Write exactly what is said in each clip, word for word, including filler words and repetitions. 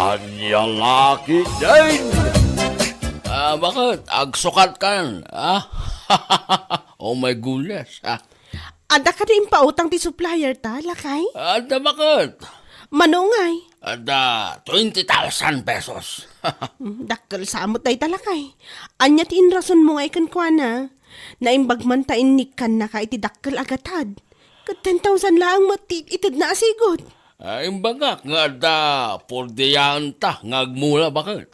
Ania la ketdin? Ah, baket? Agsukatkan, ah? Oh my goodness, ah. Adda kadi impautang ti supplier ta, lakay? Adda, baket? Mano ngay? Adda twenty thousand pesos. Hmm, dakkel sa met dayta, lakay. Ania ti inrasonmo ngay kenkuana? Naimbag man ta innikkannaka iti dakkel a gatad. Ket ten thousand laeng met ti itedna a sigud. Ah, imbagak nga adda pordiaanta nga agmula, baket.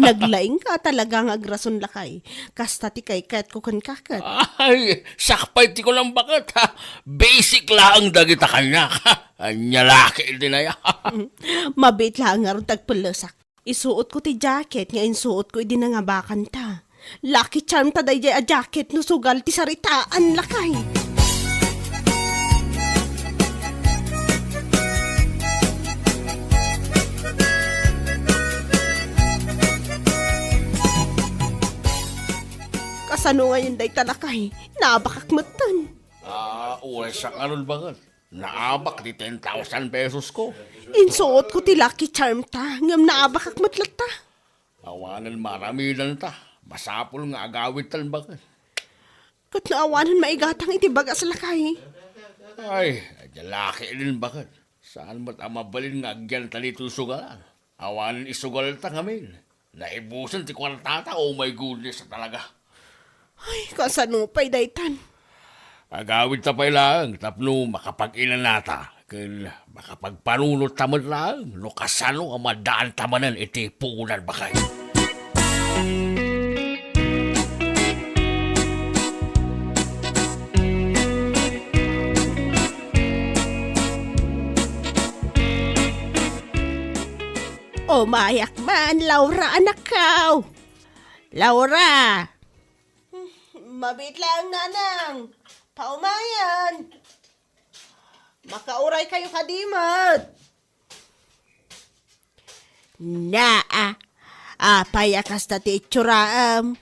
Naglaingka talaga nga agrason, lakay. Kasta ti kaykayatko kenka ket. Ay, sakbay ti kunam, baket, ha? Basic laeng dagita kaniak, ha? Ania la ketdin aya? Mabiit laeng ngarud ti agpellesak. Isuotko ti jacket nga insuotko idi nangabakanta. Lucky charm ta daydiay a jacket no sugal ti saritaan, lakay. Kasano ngayen dayta, lakay? Naabakak metten. Ah, uray sa ngarud, baket. Naabak ti ten thousand pesos ko. Insuotko ti lucky charm ta, ngem naabakak met latta. Awanen maaramidanta. Masapul nga agawidtan, baket. Ket no awanen maigatang iti bagas, lakay? Ay, adda la ketdin, baket. Saan met a mabalin nga agyan ta ditoy sugalan? Awanen isugalta ngamin. Naibusen ti kuartata, oh my goodness, talaga. Ay, kasano pay daytan? Agawidta pay laeng tapno makapag-inanata ken makapagpanunotta met laeng no kasano a maddaanta manen iti puonan, baket. Umayak man, Laura, anakko. Laura! Mabiit laeng, nanang. Paumayan. Makauray kayo kadi met. Naa, apay a kasta ti itsuram?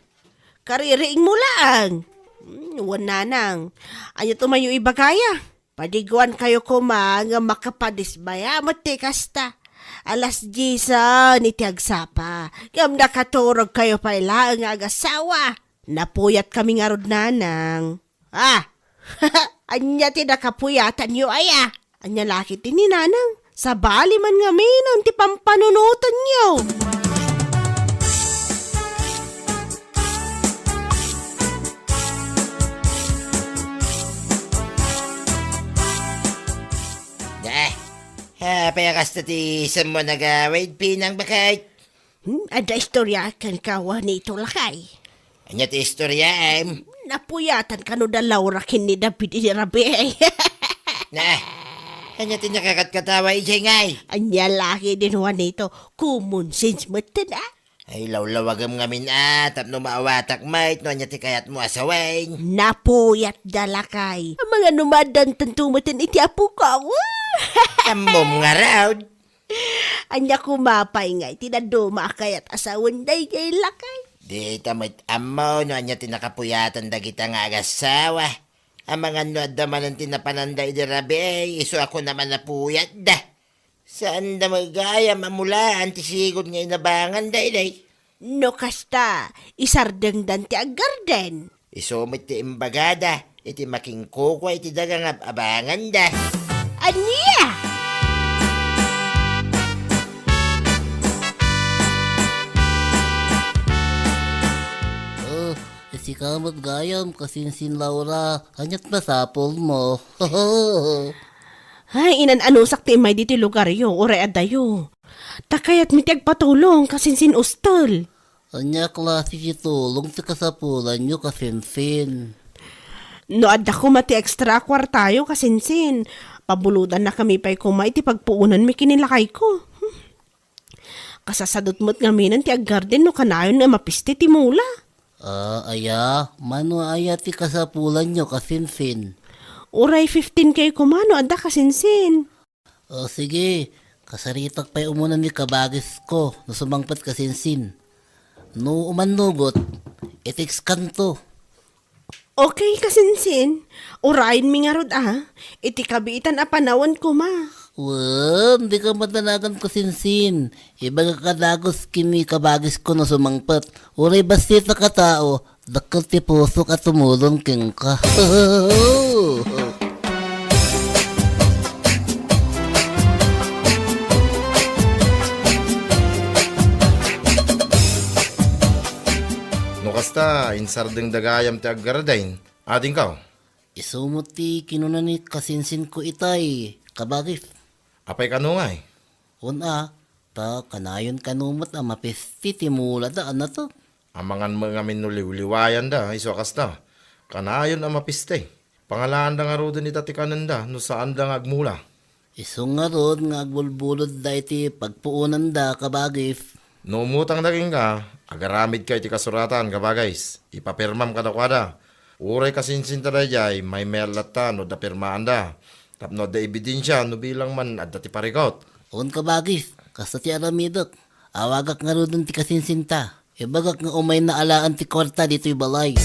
Kaririingmo laeng. Hmm, wen, nanang. Ania ti umayo ibagaya? Padiguan kayo koma nga makapadismaya met ti kasta. Alas diesen iti agsapa. Ngem nakaturog kayo pay laeng nga agasawa. Napuyat kami ngarud, nanang. Ah! Ania ti nakapuyatanyo aya? Ania la ketdi ni nanang? Sabali man ngamin ti pampanunotanyo. Da, apay a kasta ti saan mo nagawid, pinang, baket? Hmm, adda istorya kenka, Juanito, lakay. Ania ti istoryaem? Napuyatan kano da Laura ken ni David idi rabii. Na, ania ti nakakatkatawa idiay ngay? Ania la ketdin, Juanito? Common sense metten, a? Ay, lawlawagem ngamin, a, tapno maawatak met no ania ti kayatmo a sawen. Napuyatda, lakay. Amangan no maaddantanto metten iti apok. Ammom ngarud. Ania koma pay ngay ti dadduma a kayat a sawen daydiay, lakay? Dita met ammo no ania ti nakapuyatan dagita nga agasawa. Amangan no adda manen ti napananda idi rabii, isu a kunam a napuyatda. Saanda met gayam a mulaan ti sigud nga inabanganda, idi. No kasta, isardengdan ti aggarden. Isu met ti imbagada iti makinkukua iti daga nga ab-abanganda. Ania? Oh, sika met gayam, kasinsin Laura. Aniat masapulmo? Ay, inan-anusak ti immay ditoy lugaryo, uray addayo. Ta kayatmi ti agpatulong, kasinsin ustel. Ania klase ti tulong ti kasapulanyo, kasinsin? No adda koma ti extra a kuartayo, kasinsin, pabulodannakami pay koma iti pagpuonanmi ken ni lakayko. Hmm. Kasasadot met ngaminen ti aggarden no kanayon nga mapisti ti mula. Ah, aya? Mano aya ti kasapulanyo, kasinsin? Uray fifteen K koma no adda, kasinsin. O sige, kasaritak pay umuna ni kabagisko no sumangpet, kasinsin. No umannugot, i-text kanto. Okay, kasinsin. Urayenmi ngarud a, iti kabiitan a panawen koma. Wen, dika madanagan, kasinsin. Ibagak a dagus ken ni kabagisko no sumangpet. Uray bassit a katao, dakkel ti pusok a tumulong kenka. No kasta, insardengda gayam ti aggaradain. Adingkaw? Isu met ti kinuna ni kasinsinko itay, kabagis. Apay kano ngay? Wen a, ta kanayon kano met a mapisti ti mulada a nateg. Amangan met ngamin no liwliwayanda, isu a kasta. Kanayon a mapisti. Pangalaanda ngaruden ita ti kanenda no saanda nga agmula. Isu ngarud nga agbulbulodda iti pagpuonanda, kabagis. No umutangda kenka, agaramidka iti kasuratan, kabagis. Ipapirmam kadakuada. Uray kasinsinta daydiay, maymayat latta no adda pirmaanda. Tapno adda ebidensia no bilang man adda ti parikut. Wen, kabagis, kasta ti aramidek. Awagak ngaruden ti kasinsinta. Ibagak nga umayna alaen ti kuarta ditoy balay.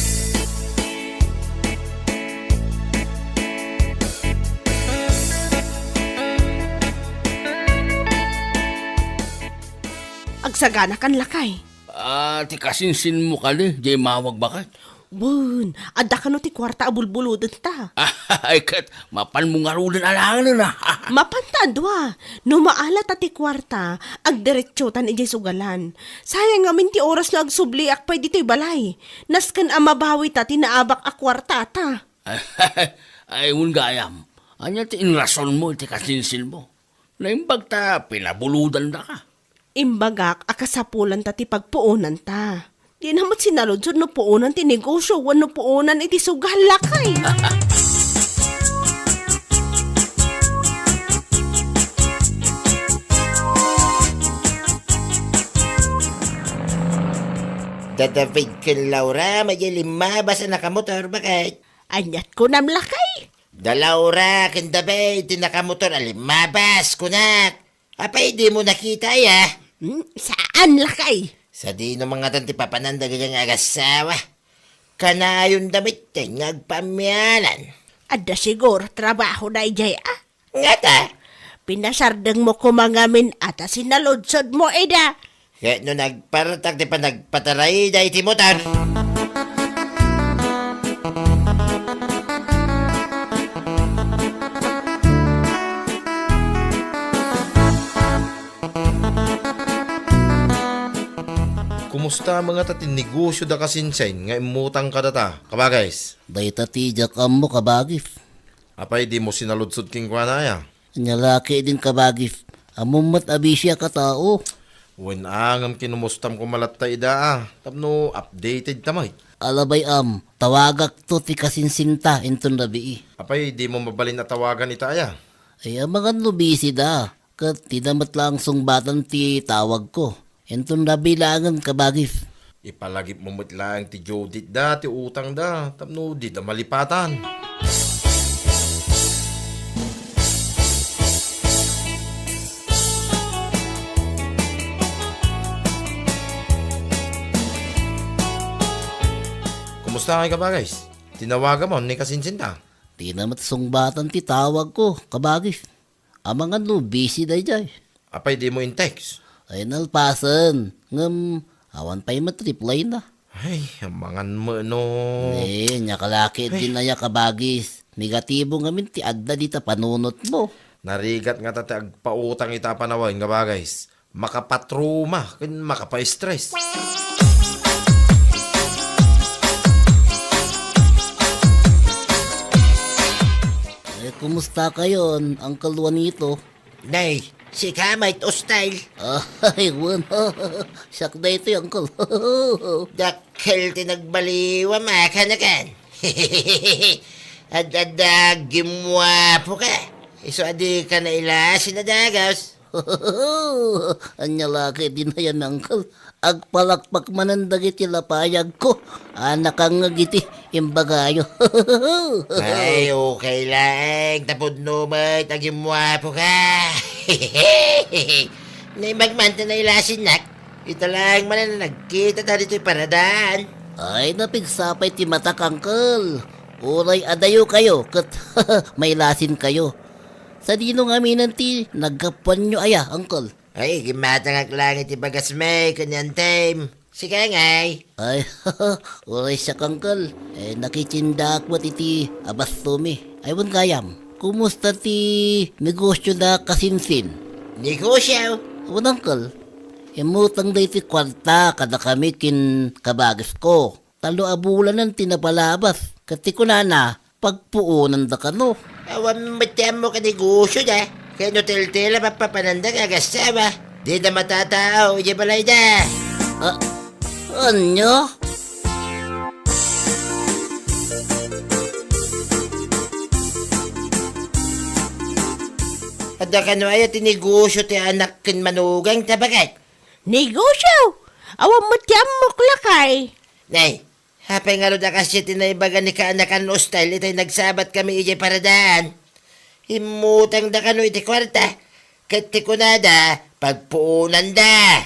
Agsaganakan, lakay. Ah, ti kasinsinmo kadi, diay mawag baket? Wen, adda kano ti kuarta a bulbulodenta? Ay, ket mapanmo ngaruden alaenen, a? Mapanta a dua. No maala ta ti kuarta, agdiretsotan idiay sugalan. Sayang ngamin ti oras no agsubliak pay ditoy balay. Nasken a mabawita ti naabak a kuartata. Ay, wen gayam. Ania ti inrasonmo iti kasinsinmo? Naimbag ta pinabulodandaka. Imbagak a kasapulanta ti pagpuonanta. Dina met sinaludsod no puonan ti negosio wenno puonan iti sugal, lakay. Da David ken Laura, madi limmabas a nakamotor, baket. Aniat kunam, lakay? Da Laura ken David ti nakamotor a limmabas, kunak. Apay dimo nakita, aya? Hmm, saan, lakay? Sadino mangatan ti papanan dagiti nga agassawa? Kanayonda metten nga agpaamianan. Adda siguro trabahoda idiay, a? Ngata? Pinasardengmo koma ngamin a ta sinaludsodmo ida. Ket no nagpartak ti panagpatarayda iti motor. Kumusta met ngata ti negosio da kasinsin nga immutang kadata, kabagis? Dayta ti diak ammo, kabagis. Apay dimo sinaludsod kenkuana, aya? Ania la ketdin, kabagis. Ammom met a busy a katao. Wen a, ngem kinumustam koma latta ida, a, tapno updated ta met. Ala bay-am, tawagakto ti kasinsinta inton rabii. Apay dimo mabalin a tawagan ita, aya? Ay, amangan no busy da. Ket dida met laeng sungbatan ti tawagko. Inton rabii laengen, kabagis. Ipalagipmo met laeng ti due date da, ti utangda, tapno dida malipatan. Kumusta ngay, kabagis? Tinawagamon ni kasinsinta? Dina met sungbatan ti tawagko, kabagis. Amangan no busy daydiay. Apay dimo in-text? Ay, nalpasen. Ngem, awan pay met reply na. Ay, amangan met no. Eh, ania la ketdin, aya, kabagis. Negatibo ngamin ti adda dita panunotmo. Narigat ngata ti agpautang ita a panawen, kabagis. Makapatruma ken makapa-stress. Eh, kumusta kayon, Uncle Juanito? Nay, sika met, hostile. Ay, wen. Siak daytoy, Uncle. Dakkel ti nagbaliwam a kanakan. Ad-adda gimmuapoka. Isu a dika nailasi a dagus. Ania la ketdin aya, Uncle? Agpalakpak manen dagiti lapayagko a nakangngeg iti imbagayo. Ay, okay laeng, ta pudno met a gimmuapoka. Naimbag man ta nailasinak. Ita laeng manen a nagkitata ditoy paradaan. Ay, napigsa pay ti matak, Uncle. Uray adayokayo ket mailasinkayo. Sadino ngamin ti naggapuanyo aya, Uncle? Ay, gimmatangak lang iti bagasmi ken ni Antem. Sika ngay? Ay, uray siak, Uncle. Eh, nakitindaak met iti abastomi. Ay, wen gayam. Kumusta ti negosyo da kasinsin? Negosyo? Wen, Uncle. Immutang da iti kuarta kadakami ken kabagisko. Tallo a bulanen ti napalabas. Ket ti kunana, pagpuonanda kano. Awan met ti ammok a negosyo da. Ket no tiltila, papapananda nga agassawa. Dida matatao idiay balayda. Ah, ania? Adda kano aya ti negosyo ti anak ken manugangta, baket? Negosyo? Awan met ti ammok, lakay. Nay, apay ngarud a kasdiay ti naibaga ni kaanakan Ustel itay nagsabatkami idiay paradaan? Immutangda kano iti kuarta, ket ti kunada, pagpuonanda.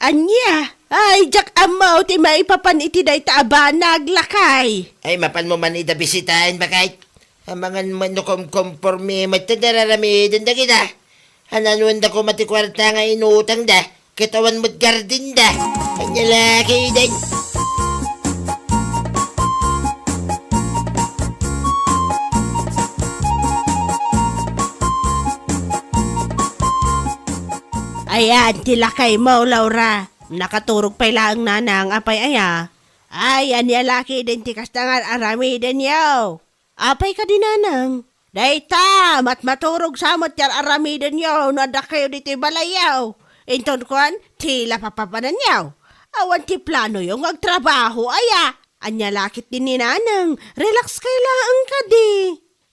Ania? Ay, diak ammo ti maipapan iti dayta a banag, lakay. Ay, mapanmo man ida bisitaen, baket? Amangan met no kumkompormi met ti nararamiden dagita. Naanuenda koma ti kuarta nga inutangda, ket awan met gardinda. Ania la ketdin? Ayan ti lakaymo, Laura. Nakaturog pay laeng nanang, apay aya? Ay, ania la ketdin ti kasta nga ar-aramidenyo? Apay kadi, nanang? Dayta, matmaturog sa met ti ar-aramidenyo no addakayo ditoy balayyo. Inton kuan, tila papapananyo. Awan ti planoyo nga agtrabaho aya. Ania la ketdin ni nanang, relax kay laeng kadi.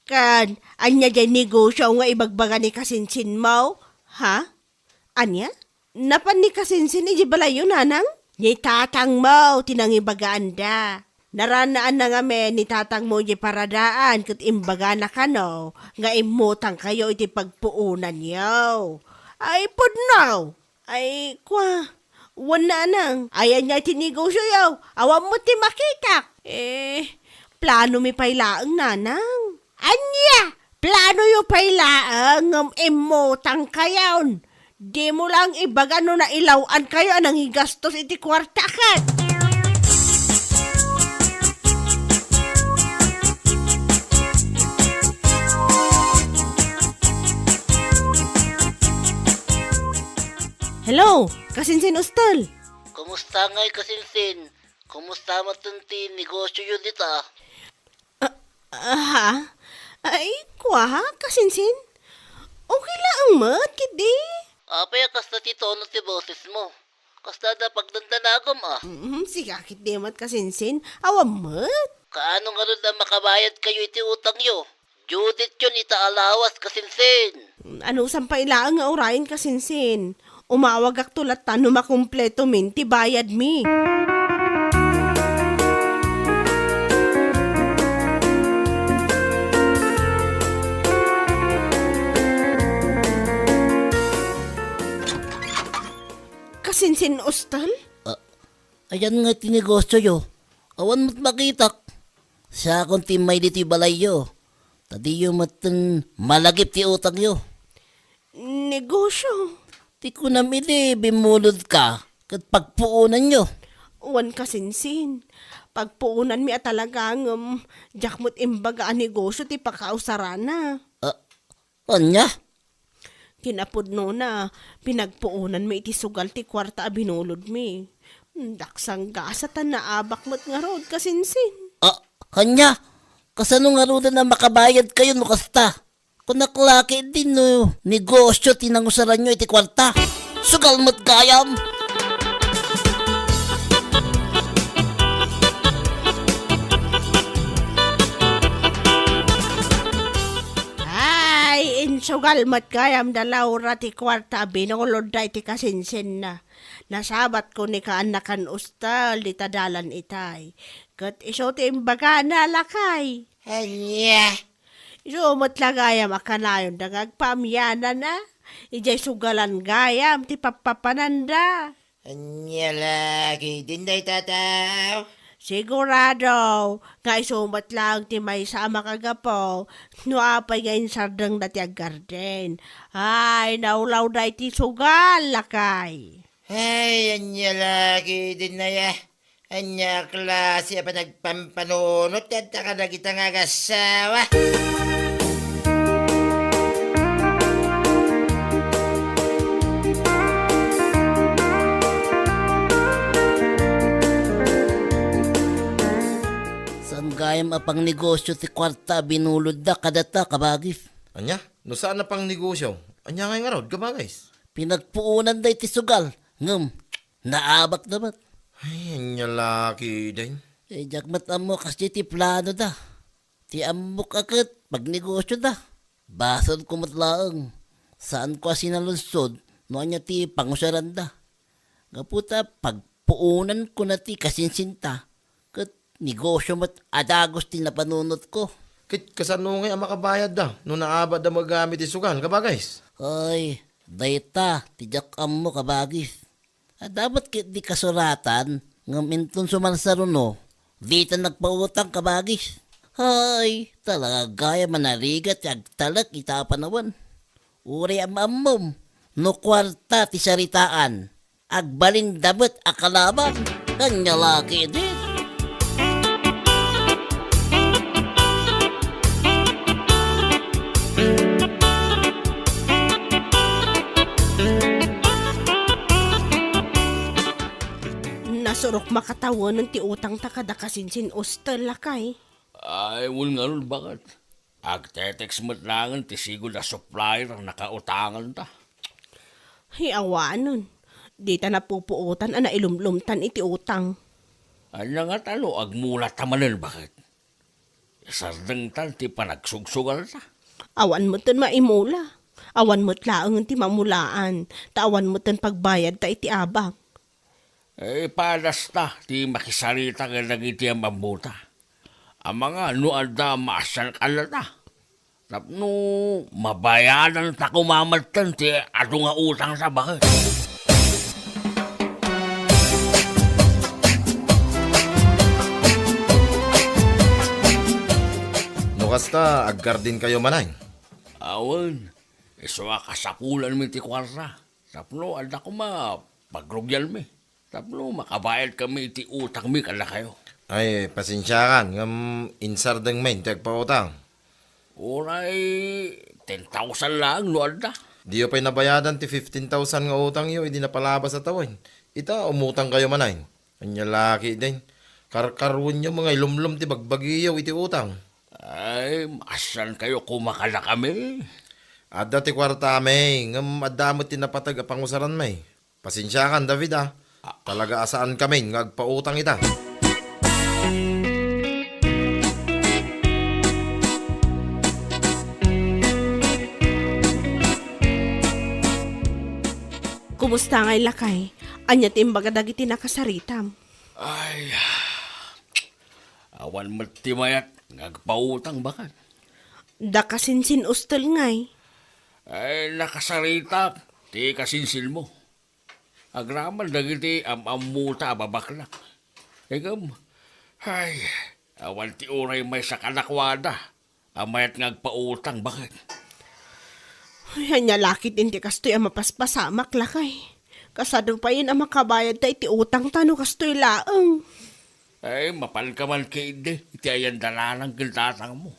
Ken, ania diay negosyo nga ibagbaga ni kasinsinmo? Ha? Ania? Napan ni kasinsin idiay balayyo, nanang? Ni tatangmo ti nangibagaanda. Naranaanna ngamin ni tatangmo idiay paradaan ket imbagana kano nga immutangkayo iti pagpuonanyo. Ay, pudno! Ay, kua, wen, nanang, ayan nga iti negosyoyo, awan met ti makitak. Eh, planomi pay laeng, nanang. Ania? Planoyo pay laeng ngem immutangkayon. Dimo lang ibaga no nailaw-ankayo a nangigastos iti kuarta ket. Hello, kasinsin Ustel? Kumusta ngay, kasinsin? Kumusta met ti negosyoyo dita? Ah, aha? Ay, kua, kasinsin? Okay laeng met, ketdi. Apay a kasta ti tono ti bosesmo? Kasta da pagdandanagom, a. Mm, sika ketdi met, kasinsin. Awan met. Kaano ngarud a makabayadkayo iti utangyo? Due date-yon ita a lawas, kasinsin. Anusan pay laeng nga urayen, kasinsin? Umawagakto latta no makumpletomin ti bayadmi. Kasinsin, Ustel? Ah, ayan nga ti negosyoyo. Awan met makitak. Siakon ti immay ditoy balayyo. Ta diyo metten malagip ti utangyo. Negosyo. Ti kunam idi bimmulodka ket pagpuonanyo. Wen, kasinsin. Pagpuonanmi a talaga ngem diak met imbaga a negosyo ti pakausarana. Ah, ania? Kinapudnona, pinagpuonanmi iti sugal ti kuarta a binulodmi. Daksang gasa ta naabak met ngarud, kasinsin. Ah, ania? Kasano ngaruden a makabayadkayo no kasta? Kunak la ketdi no negosyo ti nangusaranyo iti kuarta. Sugal met gayam. Ay, insugal met gayam da Laura ti kuarta a binulodda iti kasinsinna. Nasabatko ni kaanakan Ustel dita dalan itay. Ket isu ti imbagana, lakay. Ania? Isu met la gayam a kanayonda nga agpaamianan, a. Idiay sugalan gayam ti pappapananda. Ania la ketdin dayta a tao? Sigurado nga isu met laeng ti maysa a makagapu no apay nga insardengda ti aggardin. Ay, naulawda iti sugal, lakay. Ay, ania la ketdin aya? Ania a klase a panagpampanunot ti adda kadagita nga agassawa? Saan gayam a pangnegosio ti kuarta a binulodda kadata, kabagis? Ania? No saan a pangnegosio, ania ngay ngarud, kabagis? Pinagpuonanda iti sugal, ngem naabakda met. Ay, ania la ketdin? Eh, diak met ammo kasdi ti planoda. Ti ammok a ket pagnegosioda. Basolko met laeng. Saanko a sinaludsod no ania ti pangusaranda. Gapu ta pagpuonanko na ti kasinsinta, ket negosio met a dagus ti napanunotko. Ket kasano ngay a makabayadda no naabakda met gamin ti sugal, kabagis? Ay, dayta ti diak ammo, kabagis. Adda met ketdi kasuratan, ngem inton sumarsaruno, dita nagpautang, kabagis. Hay, talaga gayam a narigat ti agtalek ita a panawen. Uray am-ammom, no kuarta ti saritaan, agbalinda met a kalaban, ania la ketdin. Nasurok makatawenen ti utangta kada kasinsin-ustel, lakay. Ay, wen ngarud, baket. Agtetext met laengen ti sigud a supplier a nakautanganta. Hay, awanen. Dita napupuotan a nailumlumtan iti utang. Ania ngata no agmulata manen, baket? Isardengtan ti panagsugsugalta. Awan metten maimula. Awan met laengen ti mamulaan, ta awan metten pagbayadta iti abak. Eh, padasta ti makisarita kadagiti am-ammota. Amangan no adda maasian kadata. Tapno mabayadanta koma metten ti adu nga utangta, baket. No kasta, agkardinkayo manen? Awan, isu a kasapulanmi ti kuarta. Tapno adda koma pagrugianmi. Tapno makabayadkami iti utangmi kadakayo. Ay, pasensiakan, ngem insardengmin ti agpautang. Uray ten thousand laeng no adda. Diyo pay nabayadan ti fifteen thousand nga utangyo idi napalabas a tawen. Ita, umutangkayo manen. Ania la ketdin? Karkaruenyo, mangailumlom ti bagbagiyo iti utang. Ay, maasiankayo koma kadakami. Adda ti kuartami, ngem adda met ti napateg a pangusaranmi. Pasensiakan, David, a. Talaga a saankamin nga agpautang ita. Kumusta ngay, lakay? Ania ti imbaga dagiti nakasaritam? Ay, awan met ti mayat nga agpautang, baket. Da kasinsin-ustel ngay? Ay, nakasaritak ti kasinsinmo. Agraman dagiti am-ammota a babaklak. Ngem, ay, awan ti uray maysa kadakuada a mayat nga agpautang, baket. Ay, ania la ketdin ti kastoy a mapaspasamak, lakay? Kasano payen a makabayadta iti utangta no kastoy laeng? Ay, mapanka man ketdi iti ayan dalanan ken tatangmo.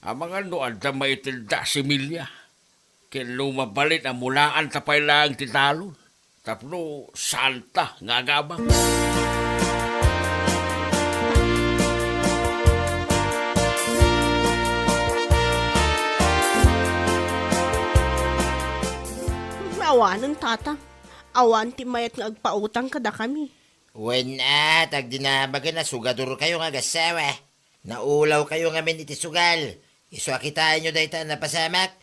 Amangan no adda maitedda a similya. Ken no mabalin a mulaanta pay laeng ti talon, tapno saanta nga agabak. Awanen, tata. Awan ti mayat nga agpautang kadakami. Wen a, ta agdinabagen a sugadorkayo nga agassawa. Naulawkayo ngamin iti sugal. Isu a kitaenyo dayta a napasamak.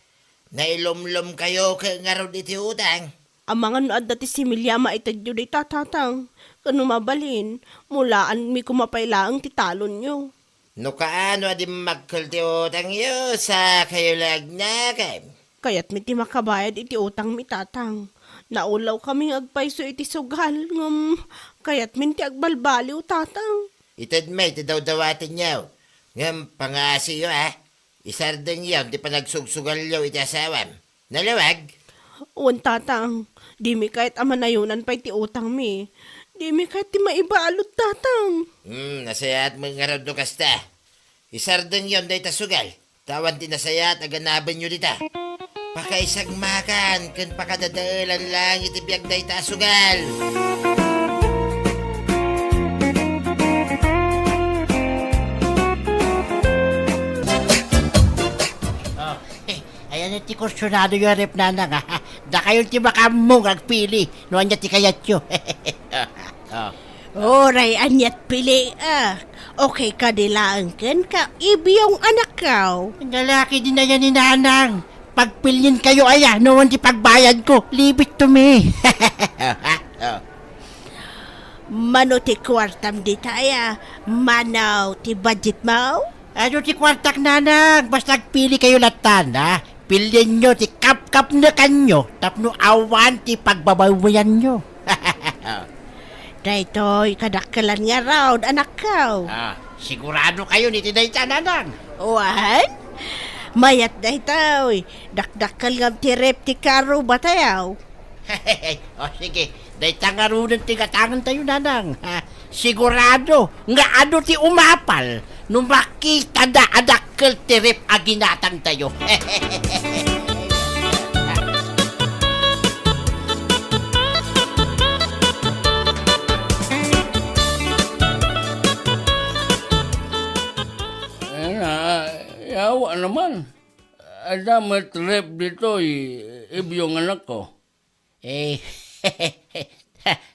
Nailumlomkayo ket ngarud iti utang. Amangan no adda ti similya a maitedyo dayta, tatang. Ken no mabalin, mulaanmi koma pay laeng ti talonyo. No kaano a dimmakkel ti utangyo, saankayo la agnakem. Kayatmi ti makabayad iti utangmi, tatang. Naulawkami nga agpayso iti sugal, ngem kayatmin ti agbalbaliw, tatang. Ited met ti dawdawatenyo. Ngem pangaasiyo, a. Isardengyon ti panagsugsugalyo iti asawam. Nalawag? Wen, Tatang. Dimi kayat a manayonan pay ti utangmi. Dimi kayat ti maibalud, Tatang. Hmm, nasayaat met ngarud no kasta. Isardengyon dayta sugal. Ta awan ti nasayaat a ganabenyo dita. Pakaisagmakan ken pakadadaelan laeng iti biag dayta a sugal. Oh, ayan ti kursonadoyo a ref, Nanang, a. Dakayon ti makaammo nga agpili no ania ti kayatyo. Oh. Uray aniat pili, a. Okay kadi laeng kenka, Ibyong anakko? Nalaki din aya ni Nanang. Pagpilienkayo aya, no wen ti pagbayadko, leave it to me. Oh. Mano ti kuartam dita aya? Mano ti budgetmo? Adu ti kuartak, Nanang, basta agpilikayo latta, a. Pilienyo ti kapkapnekanyo tapno awan ti pagbabaybayanyo. Daytoy kadakkelan ngarud, anakko. Ah, siguradokayon iti dayta, Nanang? Wen? Mayat daytoy. Dakdakkel ngem ti ref ti karruba tayo. O, sige. Dayta ngaruden ti gatangentayo, Nanang. Ha? Sigurado nga adu ti umapal no makitada a dakkel ti ref a ginatangtayo. Ay, na, yawa naman. Adda met ref ditoy, Ibyong anakko. Eh,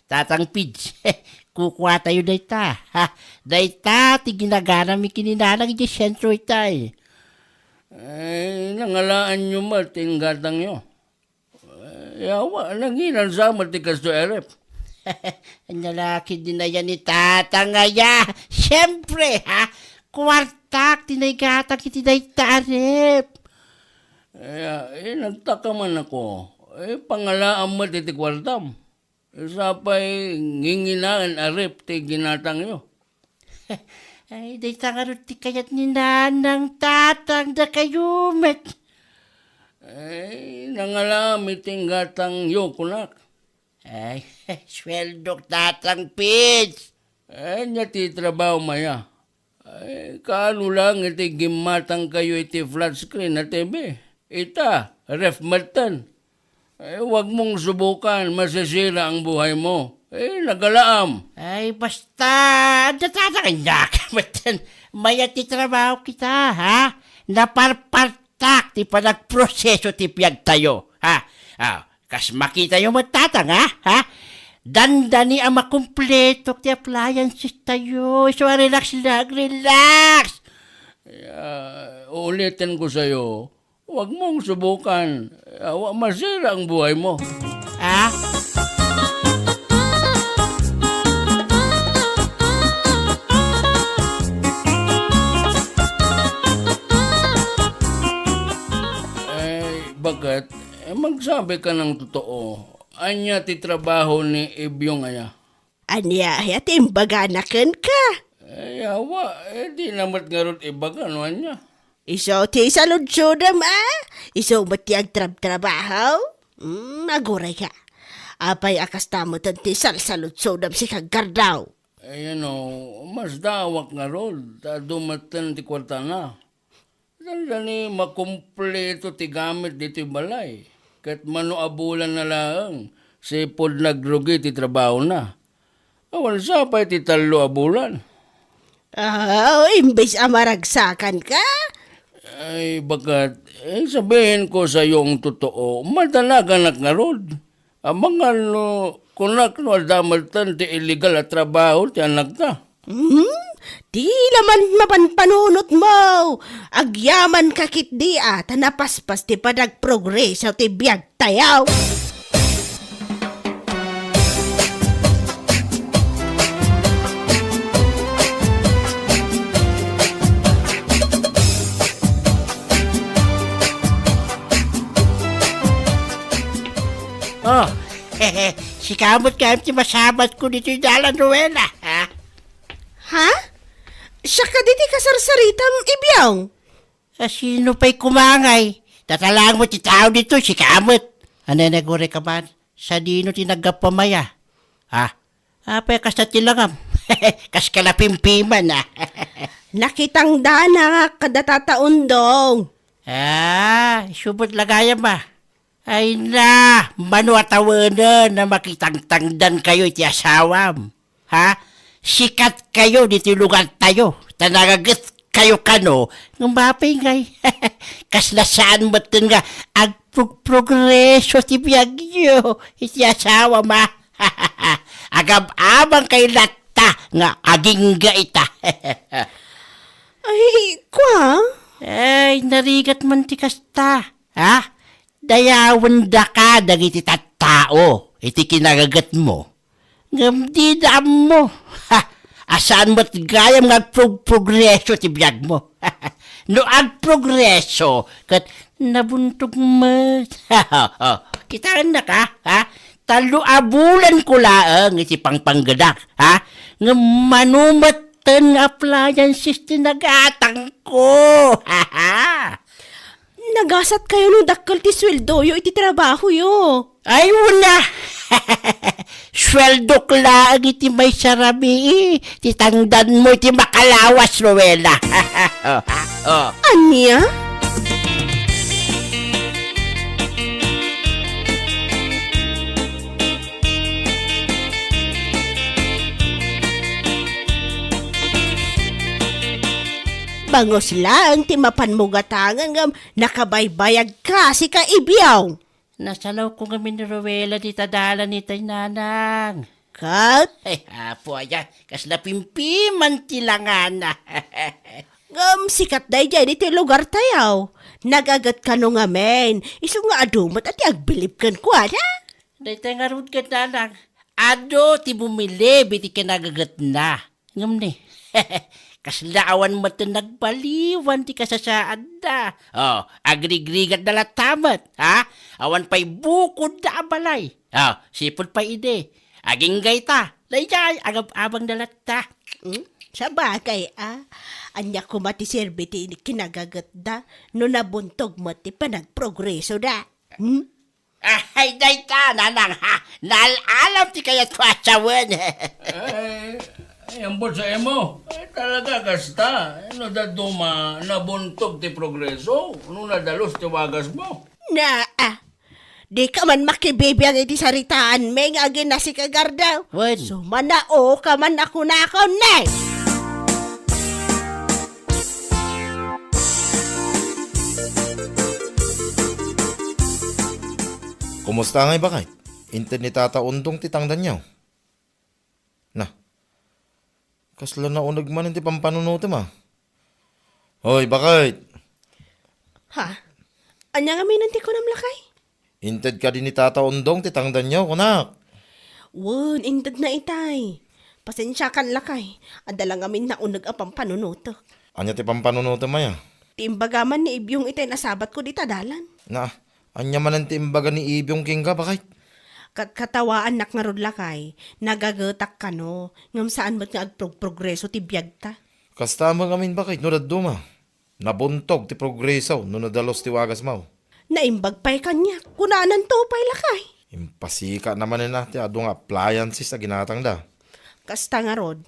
Tatang Pids, kukuatayo dayta, ha? Dayta ti ginaganami ken ni Nanang idiay sentro itay. Eh, nangalaanyo met ti inggatangyo. Eh, yawa, nanginansa met ti kastoy a ref. Nalaki din aya ni Tatang aya. Siempre, ha? Kuartak ti naigatang iti dayta a ref. Eh, eh, nagtaka man ako. Eh, pangalaam met iti kuartam. Sapay nginginaen a ref ti ginatangyo. Ay, dayta ngarud ti kayat ni Nanang, Tatang, dakayo met. Ay, nangalaam iti inggatangyo, kunak. Ay, sueldok, Tatang Pids. Ania ti trabaho, maya? Ay, kaano lang iti gimmatangkayo iti flat screen a T V? Ita, ref metten. Ay, wag mong subukan, masisira ang buhay mo. Eh, nagalaam. Ay, basta, adda tatang, ania ka metten. Mayat ti trabaho kita, ha? Naparpartak ti panagproseso ti biagtayo, ha? Ah, kas makitayo met, Tatang, ha? Ha? Dandani a makumpleto ti appliances tayo. Isu a relax lang, relax. Ah, ulitin ko sa'yo, wag mong subukan. Awa, masira ang buhay mo. Ah? Ay, bakit? Eh, magsabi ka ng totoo. Ania ti trabaho ni Ibyong aya? Ania aya ti imbagana kenka? Eh, awa, eh, di na met ngarud ibaga no ania. Isu ti saludsodem, a? Isu met ti agtrabtrabaho? Hmm, aguray ka. Apay a kasta metten ti salsaludsodem, sika, Gardaw? Eh, ano, masdaawak ngarud, ta adu metten ti kuartana. Dandani makumpleto ti gamit ditoy balay, ket mano a bulan na laeng, sipud nagrugi ti trabahona. Awan sa pay ti tallo a bulan. Ah, imbes a maragsakan ka? Ay, bakat, eh, sabihin ko sa iyong totoo, madanaganak ngarud. Amangan no, kunak no adda metten ti illegal a trabaho ti anakta. Hmm? Di naman mapanpanunot mo! Agyaman ka ketdi a, ta napaspas ti panagprogreso ti biag tayo! Oh, sika met kayat ti masabatko ditoy dalan, Rowena, ha? Ha? Siak kadi ti kasarsaritam, Ibyong? A, sino pay koma ngay? Tatalaang met ti tao ditoy, sika met. Anay, nagurayka man. Sadino ti naggapuam aya? Ha? Apay kasta ti langam? Kas ka napimpiman, a. Nakitangdanak kada Tata Undong. A, isu met la gayam, a. Ay na, mano a tawenen a makitangtangdankayo iti asawam? Ha? Sikatkayo ditoy lugartayo, ta nagagetkayo kano, ngem apay ngay? Kasla saan metten nga agprogprogreso ti biagyo iti asawam, a? Agab-abangkayo latta nga agingga ita. Ay, kua? Ay, narigat man ti kasta. Ha? Dayawendaka dagiti tattao iti kinagagetmo. Ngem dida ammo, ha, a saan met gayam nga agprog-, progreso ti biagmo. No agprogreso, ket nabuntog met. Kitaennak, ha? Tallo a bulanko laeng iti pangpanggedak, ha? Ngem mano metten nga appliances ti nagatangko. Nagasatkayo no dakkel ti sueldoyo iti trabahoyo. Ay, una! Sueldok laeng iti maysa rabii ti tangdanmo iti makalawas, Rowena. Oh. Ania? Bangus laeng ti mapanmo gatangen ngem nakabaybayagka, sika, Ibyong. Nasalawko ngamin ni Rowena dita dalan itay, nanang. Ket? Ay, apo aya, kasla pimpiman ti langana. Ngem sikat daydiay ditoy lugartayo. Nagaget kano ngamin, isu nga adu met a ti agbilib kenkuana. Daytoy ngarud ket, nanang, adu ti bumilib iti kinagagetna. Ngem ni, kasla awan met ti nagbaliwan ti kasasaadda. Oh, agrigrigatda latta met, ha? Awan pay bukodda a balay. Oh, sipud pay idi. Agingga ita, daydiay, agab-abangda latta. Hmm? Sabagay, a. Ania koma ti serbi ti kinagagetda no nabuntog met ti panagprogresoda? Hmm? Ay, dayta, nanang, ha? Naal-alam ti kayatko a sawen. Ay, ay, ambot sa imo. Ay, talaga, kasta. No dadduma, nabuntog ti progreso, no nadalus ti wagasmo. Na, a. Dika man makibibiag iti saritaanmi nga aginna, sika, Gardaw. Wen. Sumanaoka man a kunakon, ne. Kumusta ngay, baket? Inted ni Tata Undong ti tangdanyo? Na, kasla nauneg manen ti pampanunotem, a. Hoy, baket! Ha? Ania ngamin ti kunam, lakay? Inted kadi ni Tata Undong ti tangdanyo, kunak. Wen, intedna itay. Pasensiakan, lakay. Adda la ngamin nauneg a pampanunotek. Ania ti pampanunotem aya? Ti imbaga man ni Ibyong itay nasabatko dita dalan. Na, ania manen ti imbaga ni Ibyong kenka, baket? Kat-, katawaannak ngarud, lakay. Nagagetak kano, ngem saan met nga agprog-progreso ti biagta. Kasta met ngamin, baket, no dadduma. Nabuntog ti progreso no nadalus ti wagasmo. Naimbag pay kaniak. Kunananto pay, lakay. Impasika na manen a ti adu nga appliances a ginatangda. Kasta ngarud,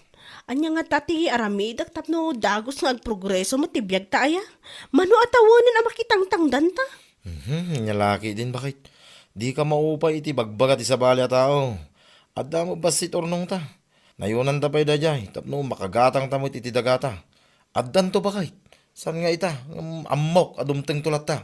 ania ngata ti aramidek tapno dagus nga agprogreso met ti biagta aya? Mano a tawenen a makitangtangdanta? Mhm, ania la ketdin, baket. Dika maupay iti bagbaga ti sabali a tao. Adda met bassit urnongta. Nayonanta pay daydiay tapno makagatangta met iti dagata. Addanto, baket. Saan nga ita, ngem ammok a dumtengto latta.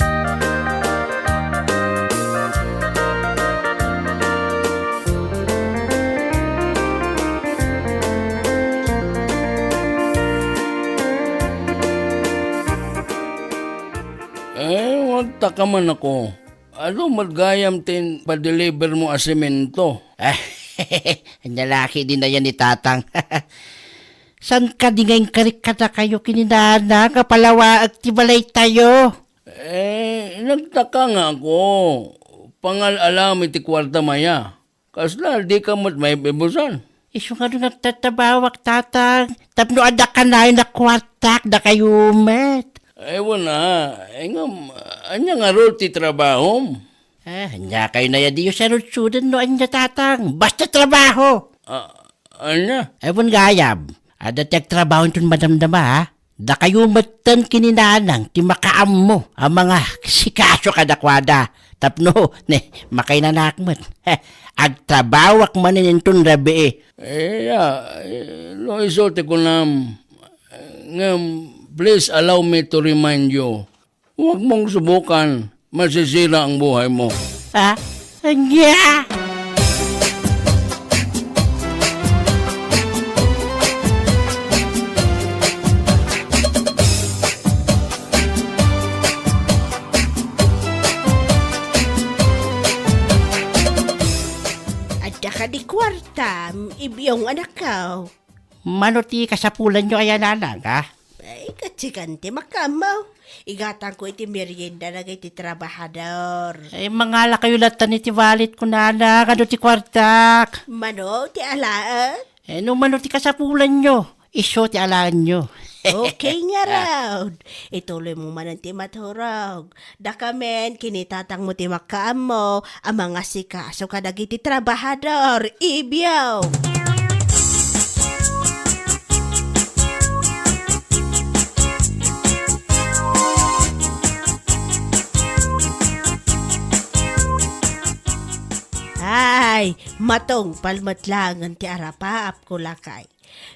Eh, agtaka man ako. Adu met gayam ti padelivermo a semento? Ania la ketdin aya ni Tatang? Saan kadi nga inkarik kadakayo ken ni Nana nga palawaek ti balaytayo? Eh, nagtaka nga ako. Pangal-alam iti kuartam aya. Kasla, dika met maibibusan? Isu nga no nagtatrabawak, Tatang, tapno adda kanayon a kuartak, dakayo met. Ay, wen a. Ay, ngem, ania ngarud ti trabahom? Ah, ania kayo nayadi yo sarudsuden no ania, Tatang? Basta trabaho! Ah, ania? Ay, wen gayam. Adda ti agtrabaho inton madamdama, ha? Dakayo metten ken ni Nanang ti makaammo a mangasikaso kadakuada. Tapno, ne, makainanak met. Agtrabawak manen inton rabii. Eh, ya, eh, no isu ti kunam, ngem, please allow me to remind you, huwag mong subukan, masisira ang buhay mo. Ha? Ania? Adda kadi kuartam, Ibyong anakko? Mano ti kasapulanyo aya, Nanang, ha? Ay, katsikan ti makaammo. Igatangko iti merienda dagiti trabahador. Eh, mangalakayo latta iti walletko, Nanang, no adda ti kuartak. Mano ti alaen? Eh, no mano ti kasapulanyo, isu ti alaenyo. Okay ngarud. Ituloymo manen ti maturog. Dakamin, ken ni Tatangmo ti makaammo a mangasikaso kadagiti trabahador, Ibyong. Ay, matungpal met laengen ti arapaapko, lakay.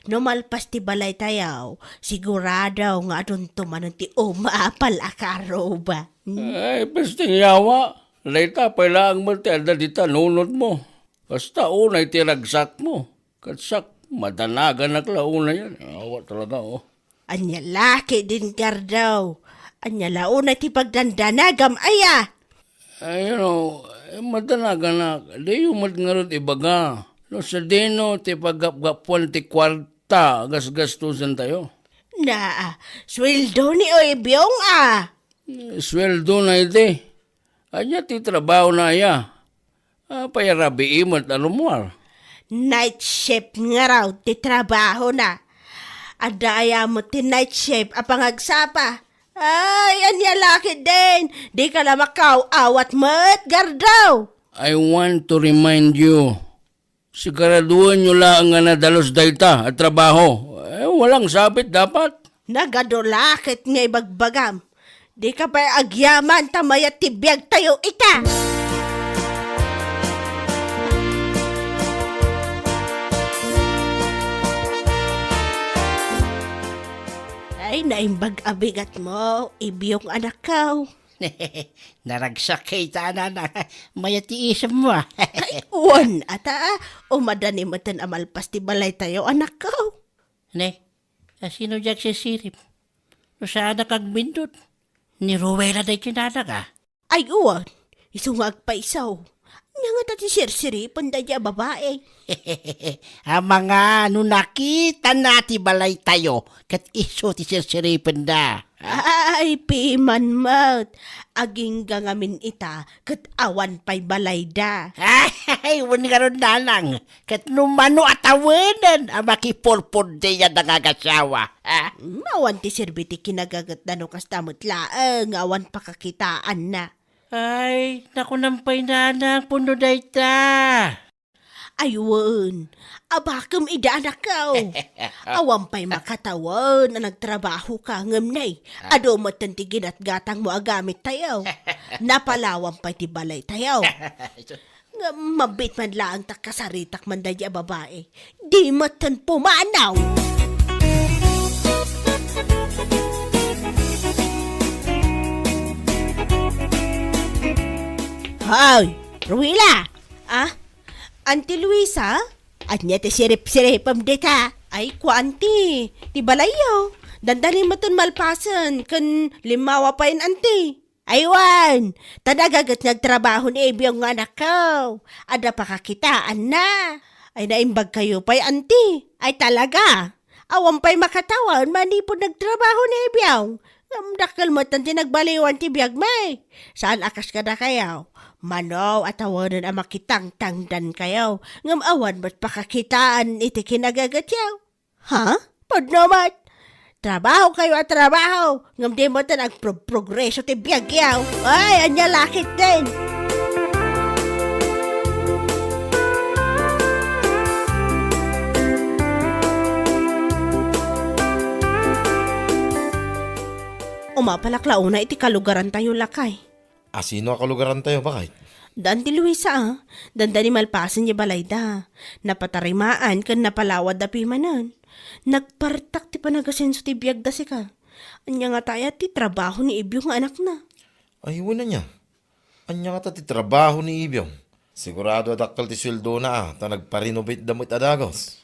No malpas ti balaytayo, sigurado nga adunto manen ti umapal a karuba. Hmm? Ay, pesting yawa. Dayta pay laeng met ti adda dita nunotmo. Kasta unay ti ragsakmo. Ket siak, madanaganak la unayen. Awa talaga, oh. Ania la ketdin, Gardaw? Ania la unay ti pagdandanagam, aya? Ay, no, eh, madanaganak, diyo met ngarud ibaga no sadino ti paggapgapuan ti kuarta a gasgastusentayo. Na, sueldo ni Ibyong, a. Eh, sueldona iti. Ania ti trabahona aya? Apay a rabii met a rummuar? Night shift ngarud ti trabahona. Adda aya met ti night shift a pangagsapa? Ay, ania la ketdin? Dika la makaaw-awat met, Gardaw! I want to remind you, siguraduenyo laeng nga nadalus dayta a trabaho. Eh, walang sabit dapat. Nagadu la ket nga ibagbagam. Dika pay agyaman ta mayat ti biagtayo ita. Ay, naimbag a bigatmo, Ibyong anakko. Naragsak kita, Nanang. Mayat ti isemmo, a. Ay, wen, ata, a. Umadani metten a malpas ti balaytayo, anakko. Ne, a, sino diay agsisirip? No saanak agbindut, ni Ruela daytoy, Nanang, a. Ay, wen, isu nga agpayso. Ania ngata ti sirsiripen daydiay a babai? Amangan no nakitana ti balaytayo, ket isu ti sirsiripenda. Ay, piman met. Agingga ngamin ita, ket awan pay balayda. Ay, wen ngarud, Nanang. Ket no mano a tawenen a makipurpurdi a nangagasawa, a? Awan ti serbi ti kinagatna no kasta met laeng nga awan pakakitaanna. Ay, nakunam pay, Nanang, pudno dayta. Ay, wen, abakem ida, anakko. Awan pay makatawen a nagtrabahoka, ngem ne, adu metten ti ginatgatangmo a gamittayo. Napalawan pay ti balaytayo. Nga mabiit man laeng ta kasaritak man daydiay a babai. Di metten pumanaw. Hoy, Ruela! Ah? Auntie Luisa? Ania ti sirip-siripem dita? Ay, kua, Auntie, ti balayyo. Dandani metten malpasen, ken limmawa payen, Auntie. Ay, wen, ta nagaget nga agtrabaho ni Ibyong nga anakko. Adda pakakitaanna. Ay, naimbagkayo pay, Auntie. Ay, talaga. Awan pay makatawen manipud nagtrabaho ni Ibyong. Ngem dakkel metten ti nagbaliwan ti biagmi. Saan a kas kadakayo. Mano a tawenen a makitangtangdankayo, ngem awan met pakakitaan iti kinagagutyo. Ha? Pudno met! Trabahokayo a trabaho, ngem di met agpro-, progreso ti biagyo. Ay, ania la ketdin? Umapalak la unay iti kalugarantayo, lakay. A sino a kalugarantayo, baket? Daan ti Luisa, a. Danda ni malpasen ti balayda. Napatarimaan ken napalawad da pimanen. Nagpartak ti panagasenso ti biagda sika. Ania ngata aya ti trabaho ni Ibyo nga anakna? Ay, wen ania? Ania ngata ti trabaho ni Ibyo? Sigurado a dakkel ti sueldona, a, ta nagpa-renovate da met a dagus.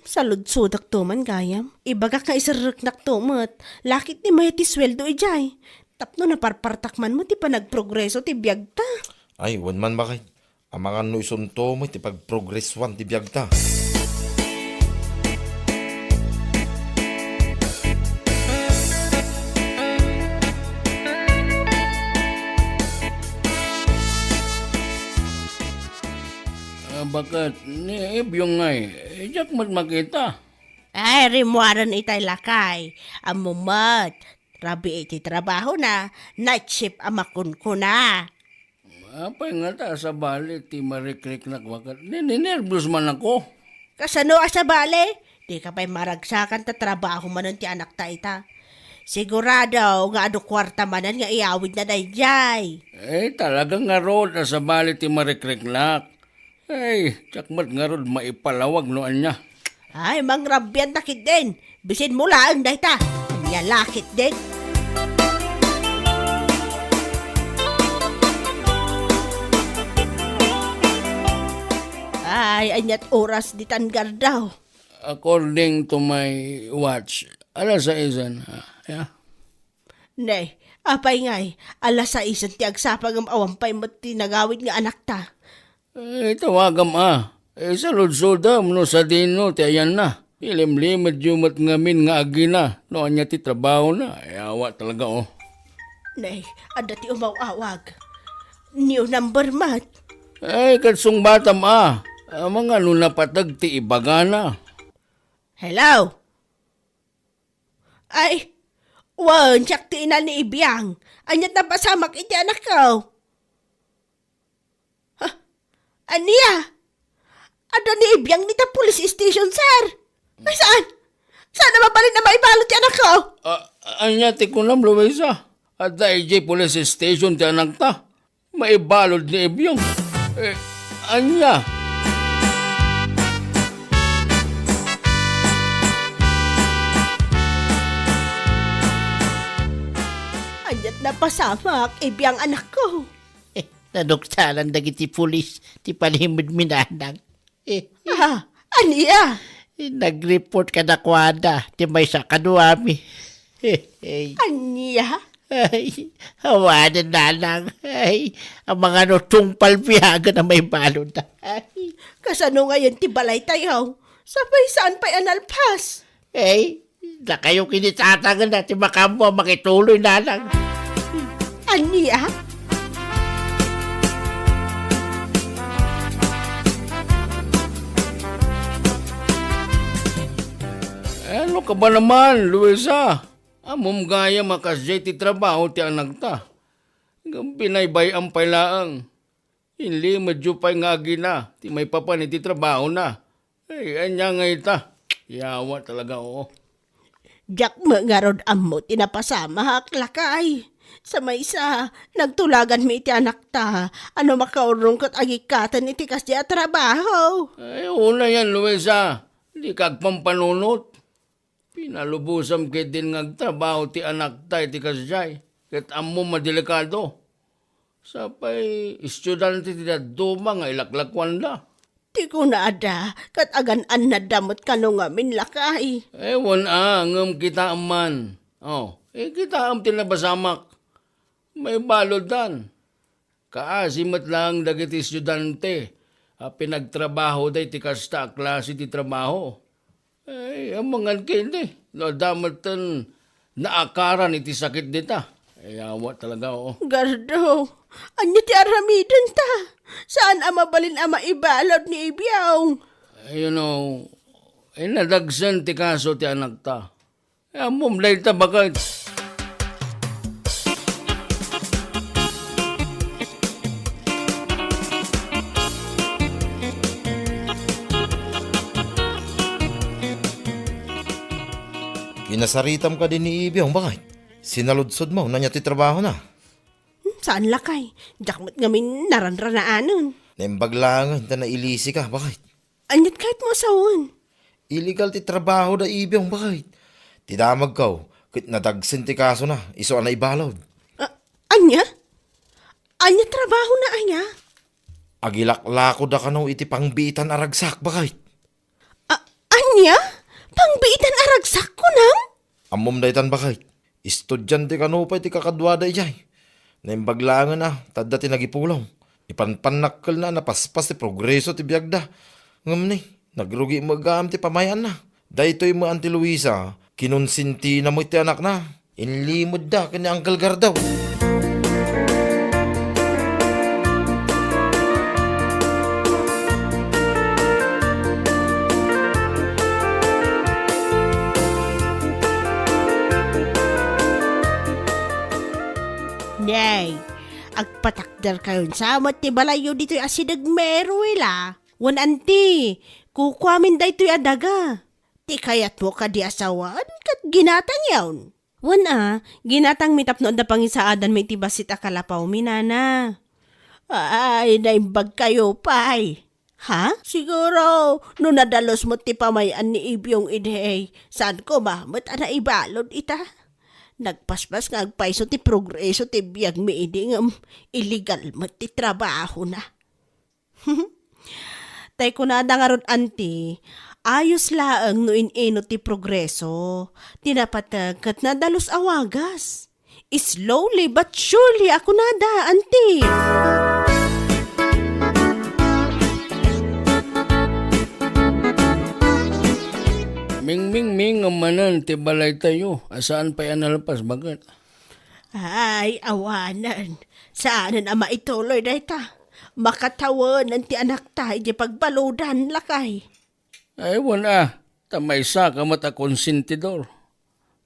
Saludsodakto man gayam. Ibagak nga iserreknakto met. La ketdi mayat ti sueldo idiay. Tapno naparpartak man met ti panagprogreso ti biagta. Ay, wen man, baket. Amangan no isunto met ti pagprogresuan ti biagta. Ah, baket, ni Ibyo ngay, eh, diak met makita. Ay, rimmuaren itay, lakay. Ammom met, rabii ti trabahona, night shift a makunkuna. Apay ngata a sabali ti marikriknak, baket? Ni-, ninerbios man ako. Kasano a sabali? Dika pay maragsakan ta trabaho manen ti anakta ita. Sigurado nga adu kuarta manen nga iyawidna daydiay. Eh, talaga ngarud a sabali ti marikriknak. Ay, diak met ngarud maipalawag no ania. Ay, mangrabianta ketdin. Bisinmo laeng dayta. Ania la ketdin? Ay, aniat oras ditan, Gardaw? According to my watch, alas saisen, ah, yeah. Ne, apay ngay, alas saisen ti agsapa ngem awan pay met ti nagawid nga anakta. Eh, tawagam a. Eh, saludsodam no sadino ti ayanna. Ilimlimedyo met ngamin nga agina no ania ti trabahona. Ay, awa talaga, oh. Ne, adda ti umaw-awag. New number met. Ay, ket sungbatam a. Amangan no napateg ti ibagana. Hello? Ay, wen, siak ti ina ni Ibiang. Aniat napasamak iti anakko? Ha? Ania? Adda ni Ibiang dita police station, sir. Ay, saan? Saan a mabalin a maibalud ti anakko? Ah, ania ti kunam, Luisa? Adda idiay police station ti anakta. Maibalud ni Ibiang. Eh, ania? Aniat napasamak, Ibiang anakko? Eh, naduktalan dagiti pulis ti panimedmi, nanang. Eh, Ah, ania? Nag-report kadakuada ti maysa a kaduami. Ania? Ay, awanen, nanang. Ay, amangan no tungpal biagen a maibalud. Ay. Kasano ngayen ti balaytayo? Sapay saan pay a nalpas? Ay, dakayo kini tatangna ti makaammo a makituloy, nanang. Ania? Ano ka ba naman, Luisa? Ammom gayam a kasdiay ti trabaho ti anakta. Ngem binaybay-am pay laeng. Inlimedyo pay nga agina ti maipapan iti trabahona. Ay, ania ngay ita? Yawa talaga, oo. Diak met ngarud ammo ti napasamak, lakay. Sa maysa, nagtulaganmi iti anakta, a no makaurong ket agikkaten iti kasdiay a trabaho. Ay, unayen, Luisa. Dika agpampanunot. Pinalubosam ketdin nga agtrabaho ti anakta iti kasdiay, ket ammom a delikado. Sapay estudiante ti dadduma nga ilaklakuanda. Ti kunada, ket agan-annadda met kano ngamin, lakay. Ewan a, ngem kitaem man. Oh, eh, kitaem ti napasamak. Maibaluddan. Kaasi met laeng dagiti estudiante a pinagtrabahoda iti kasta a klase ti trabaho. Ay, amangan ketdi, no adda metten naakaran iti sakit dita. Ay, awa talaga, oo. Gardo, Ania ti aramidenta? Saan a mabalin a maibalud ni Ibyong. You know, inadagsen ti kaso ti anakta. Ammom dayta, baket. Kinasaritam kadi ni Ibyong, baket? Sinaludsodmo no ania ti trabahona? Hmm, saan lakay. Diak met ngamin naranranaanen. Naimbag laengen ta nailisika, baket? Aniat kayatmo a sawen? Illegal ti trabaho da Ibyong, baket? Ti damagko, ket nadagsen ti kasona, isu a naibalud. A-, ania? Ania trabahona aya? Agilaklako da kano iti pangbiitan a ragsak, baket? A-, ania? Pangbiitan a ragsak, kunam? Ammom daytan, baket. Estudiante kano pay ti kakaduada idiay. Naimbag laengen a, ta adda ti nagipulong. Ipanpannakkelna a napaspas ti progreso ti biagda. Ngem ni, nagrugi met gayam ti pamay-anna. Daytoy met, Auntie Luisa, kinonsentina met ti anakna. Inlimedda ken ni Uncle Gardaw. Nay, agpatakderkayon sa met ti balayyo ditoy asideg, Meruel, a. Wen, Auntie, kukuamin daytoy a daga. Ti kayatmo kadi a sawen ket ginatangyon. Wen a, ginatangmi tapno adda pangisaadanmi iti bassit a kalapawmi, nana. Ay, naimbagkayo pay. Ha? Siguro, no nadalus met ti pamay-an ni Ibyong idi, saan koma met a naibalud ita. Nagpaspas nga agpayso ti progreso ti biagmi idi ngem illegal met ti trabahona. Tay kunada ngarud, Auntie, ayos laeng no in-inut ti progreso. Ti napateg ket nadalus a wagas. Slowly but surely a kunada, Auntie. Mingmingming manen ti balaytayo a saan pay a nalpas, baket? Ay, awanen. Saanen a maituloy dayta. Makatawenan ti anakta idiay pagbaludan, lakay. Ay, wen a, ta maysaka met a konsentidor.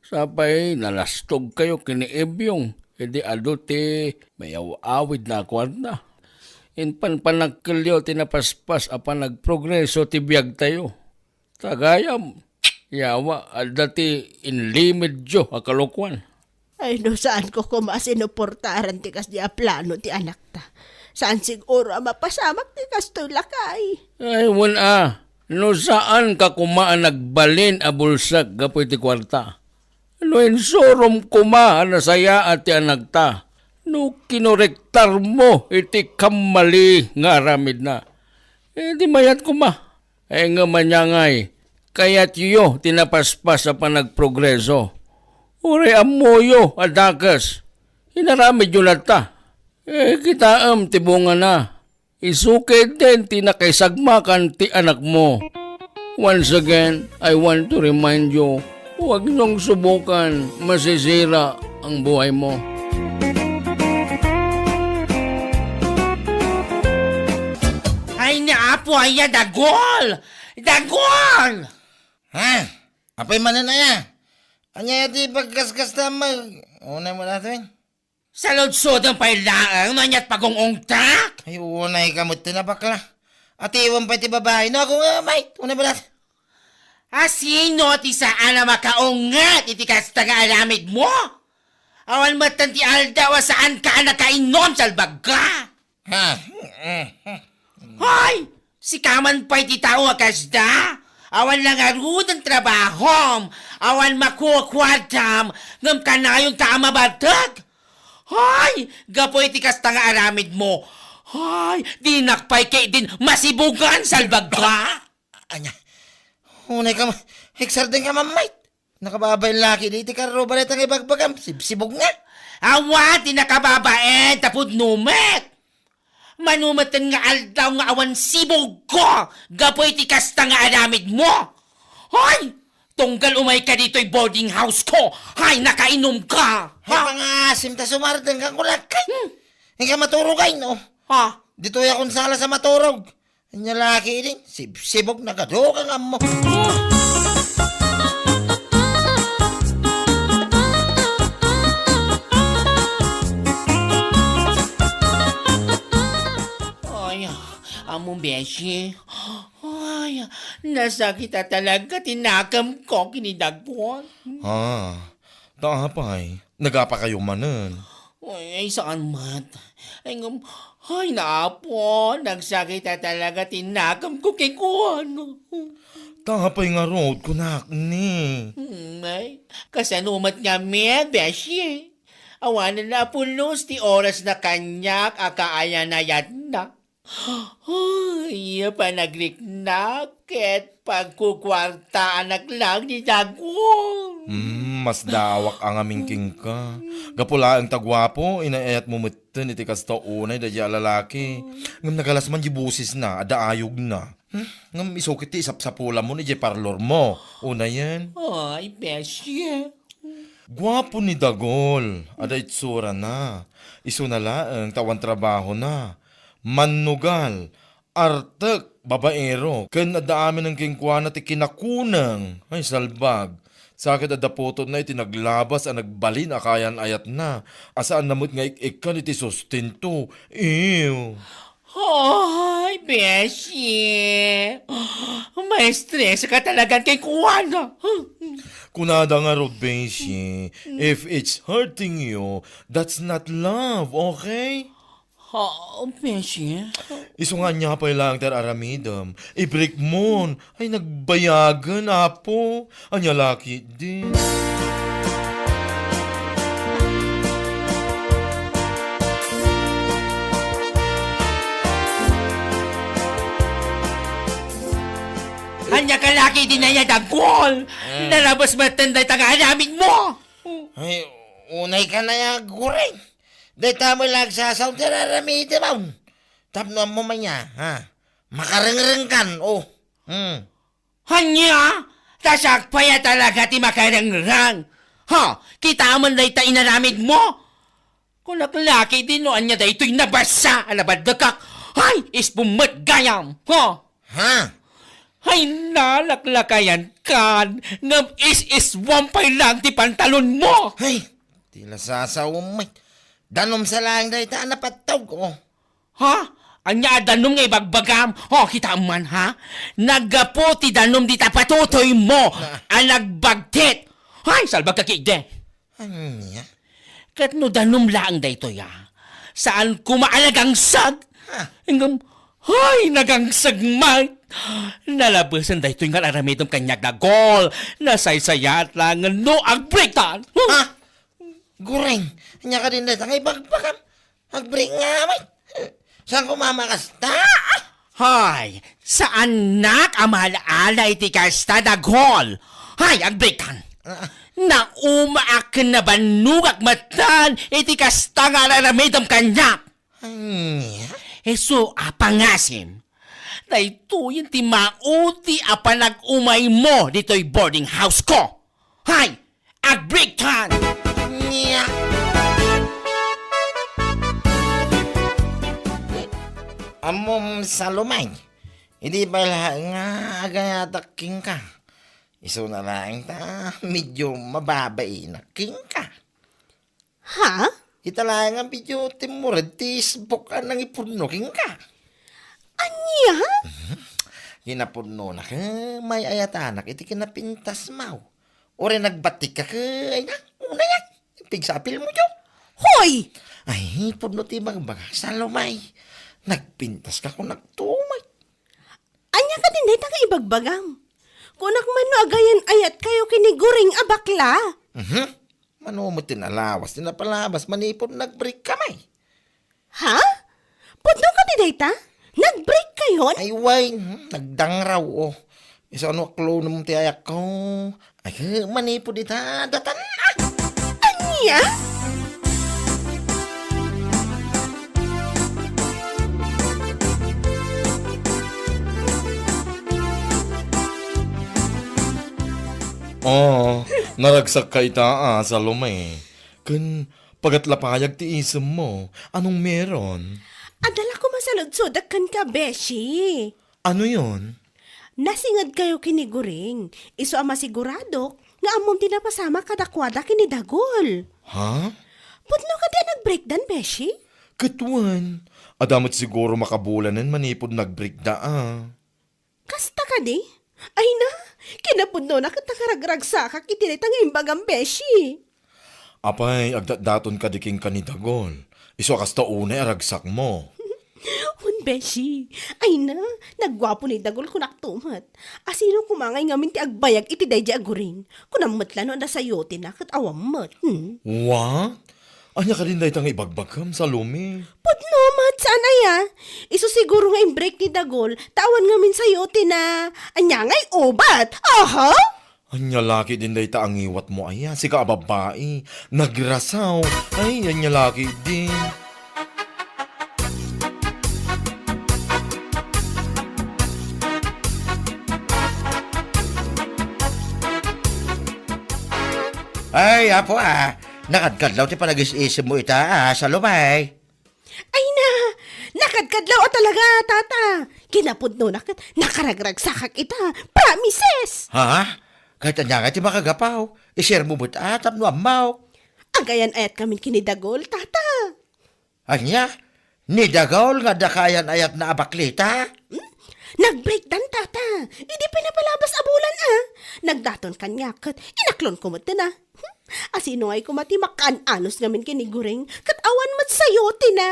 Sapay nalastogkayo ken ni Ebyong, idi adu ti mayaw-awidna a kuarta. Impanpanakkelyo ti napaspas a panagprogreso ti biagtayo. Ta gayam, yawa, adda ti inlimedyo a kalokuan. Ay, no saanko koma a sinuportaran ti kasdi a plano ti anakta. Saan siguro a mapasamak ti kastoy, lakay? Ay, wen a, no saanka koma a nagbalin a bulsek gapu iti kuarta. No insurom koma a nasayaat ti anakta, no kinorektarmo iti kammali nga aramidna, eh, di mayat koma. Ay, ngem ania ngay, kayatyo ti napaspas a panagprogreso? Uray ammoyo a dakes, inaramidyo latta. Eh, kitaem ti bungana. Isu ketdin ti nakaisagmakan ti anakmo. Once again, I want to remind you, huwag niyong subukan, masisira ang buhay mo. Ay, ni Apo, aya, dagol! Dagol! Ha? Apay manen aya? Ania ti pagkaskas ta mag-, unay mo natin? Saludsodem pay laeng no ania't pagungungtak? Ay, unay ka met ti nabakla. Atiwem pay ti babai, no, ako nga, mait, unay mo natin. A sino ti saan a makaunget iti kasta nga aramid mo? Awan metten ti aldaw a saanka a nakainom, salbagka. Ha? Hoy! Sika man pay ti tao a kasda? Awan la ngaruden trabahom, awan makukuartam, ngem kanayonka a mabartek? Hoy! Gapu iti kasta nga aramid mo, hoy! Dinak pay ketdin masibugan, salbagka! Ania? Unay ka ma-, eksarden ka, Ma'am Mait. Nakababain laki di ti karruba dayta nga ibagbagam. Sibsibog nga. Awan ti nakababain, ta pudno met. Mano metten nga aldaw nga awan sibogko gapu iti kasta nga aramid mo. Hoy! Tunggal umayka ditoy boarding house ko, hay, nakainom ka! Ay, ha? Pangasim ta sumardeng ka, kulakay. Hmm. Ika maturog ay, no? Ha? Ditoy akon sala sa maturog. Anya laki din, sibsibog na gado kang ammo. Ay, among beshi. Ay, nasakit a talaga ti nakemko ken ni Dagwal. Ah, ta apay, nagapakayo manen? Ay, ay, saan met. Ay, ngem, ay, naapo, nagsakit a talaga ti nakemko kenkuana. Ta apay ngarud, kunak ni? Hmm, ay, kasano met ngamin, beshi? Awanen a pulos ti orasna kaniak a kaayan-ayatna. Ay, panagriknak ket pagkukuartaanak lang ni Dagwal. Hmm, masdaawak a ngamin kenka. Gapu laeng ta guapo, inay-ayatmo metten iti kasta unay daydiay a lalaki. Ngem nagalas man di bosesna, adda ayogna. Hmm, ngem isu ket ti isapsapulamon idiay parlormo. Unayen. Ay, beshi. Guapo ni Dagol, adda itsurana. Isuna laeng ta awan trabahona. Mannugal, artek, babaero, ken adda aminen kenkuana ti kinakuneng. Ay, salbag. Sa ket adda putotna iti naglabas a nagbalin a kaayan-ayatna, a saanna met nga ik-ikkan iti sustento. Ew. Ay, beshi. Maestreska talaga kenkuana. Kunada ngarud, beshi, if it's hurting you, that's not love, okay? Ha, beshi? Isu nga ania pay laeng ti ar-aramidem, ibrekmon. Ay, nagbayagen, Apo. Ania la ketdi? Ania ka la ketdi, Dagol? Mm. Nalabas metten dayta nga aramidmo. Ay, unay ka na ya, Guring. Dayta met la agsasaon ti ar-aramidem, aw. Tapno ammo man ya, ha? Makarengrengkan, o. Hmm. Ania? Ta siak pay a talaga ti makarengreng. Ha? Kitaem dayta inaramidmo? Kunak la ketdi no ania daytoy nabasa a nabaddekak. Ay, isbum met gayam. Ha? Ha? Ay, nalaklakayankan, ngem is-iswam pay laeng ti pantalonmo. Ay, ti la sasaom met. Danum sa laeng dayta a napattog, o. Ha? Ania a danum nga ibagbagam? O, kitaem man, ha? Naggapu ti danum dita patutoymo a nagbagtit. Ay, salbag ka ketdi. Ania? Ket no danum laeng daytoy, a, saan koma a nagangsag? Ha? Ngem, hay, nagangsag met. Nalabesen daytoy nga ar-aramidem kaniak, Dagol. Nasaysayaat laengen no agbrektan. Ha? Guring, ania kadin dayta nga ibagbagam? Agbreak nga met. Saan koma a makasta? Hay, saannak a maala-ala iti kasta, Dagol. Hay, agbreaktan. Ah. Naumaak ken nabannogak metten iti kasta nga ar-aramidem kaniak. Ania? Isu a pangasim, daytoyen ti maudi a panag-umaymo ditoy boarding house ko. Hay, agbreaktan! Nia? Ammom, Salome, idi pay la nga agayatak kenka, isuna laeng ta medyo mababainak kenka. Ha? Ita laeng a medyo timmured ti isbok a nangipunno kenka. Ania? Mhm. Kinapudnonak, eh, may-ayatanak iti kinapintasmo. Uray nagbatikka ket, ay na, unay a, pigsapilmo, Diyo. Hoy! Ay, pudno ti ibagbagak, Salome. Nagpintaska, kunak, tumay. Ania kadin dayta nga ibagbagam? Kunak man no agayan-ayatkayo ken ni Guring a bakla. Mhm. Mano met ti nalawas ti napalabas manipud nag-break kami? Ha? Pudno kadi dayta? Nag-break kayon? Ay, wen, hmm, nagdangraw, o. Isuna a klonem ti ayakko. Ay, manipud ita, datan, a! Ania? O, naragsakka ita, a, Salome. Ken Pagatlapayag ti isemmo, anong meron? Adda la koma saludsodek kenka, beshi. Ano yon? Nasingedkayo ken ni Guring, isu a masiguradok nga ammom ti napasamak kadakuada ken ni Dagul. Ha? Pudno kadi a nag-breakdan, beshi? Ket wen, adda met siguro makabulanen manipud nag-breakda a. Kasta kadi? Ay na, kinapudnona ket nakaragragsakak iti dayta nga imbagam, beshi. Apay, agdatdaton kadi kenka ni Dagul. Isu a kasta unay a ragsakmo. Wen, beshi. Ay na, nagguapo ni Dagul, kunakto met. Asino koma ngay ngamin ti agbayag iti daydiay a Guring? Kunam met la no adda sayotina ket awan met. Hmm? What? Ania kadin dayta nga ibagbagam, Salome? Pudno met, saan aya? Isu siguro nga imbreak ni Dagul, ta awan ngamin sayotina. Ania ngay ubat? Aha! Ania la ketdin dayta a ngiwatmo aya, sika a babbai, nagrasaw. Ay, ania la ketdin. Ay, apo, ah. Nakadkadlaw ti panagis-isemmo ita, ah, Salome. Ay na, nakadkadlaw a talaga, tata. Kinapudnona ket nakaragragsakak ita. Promises! Ha? Ket ania ngay ti makagapaw? I-share mo met a tapno ammok. Agayan-ayat ngamin ken ni Dagul, tata. Ania? Ni Dagul nga adda kaayan-ayatna a baklita? Hmm? Nag-breakdan, tata. Idi pay napalabas a bulan, a. Nagdaton kaniak ket inaklonko met, a. Hmm? Asino ngay koma ti makaan-anos ngamin ken ni Guring ket awan met sayotina?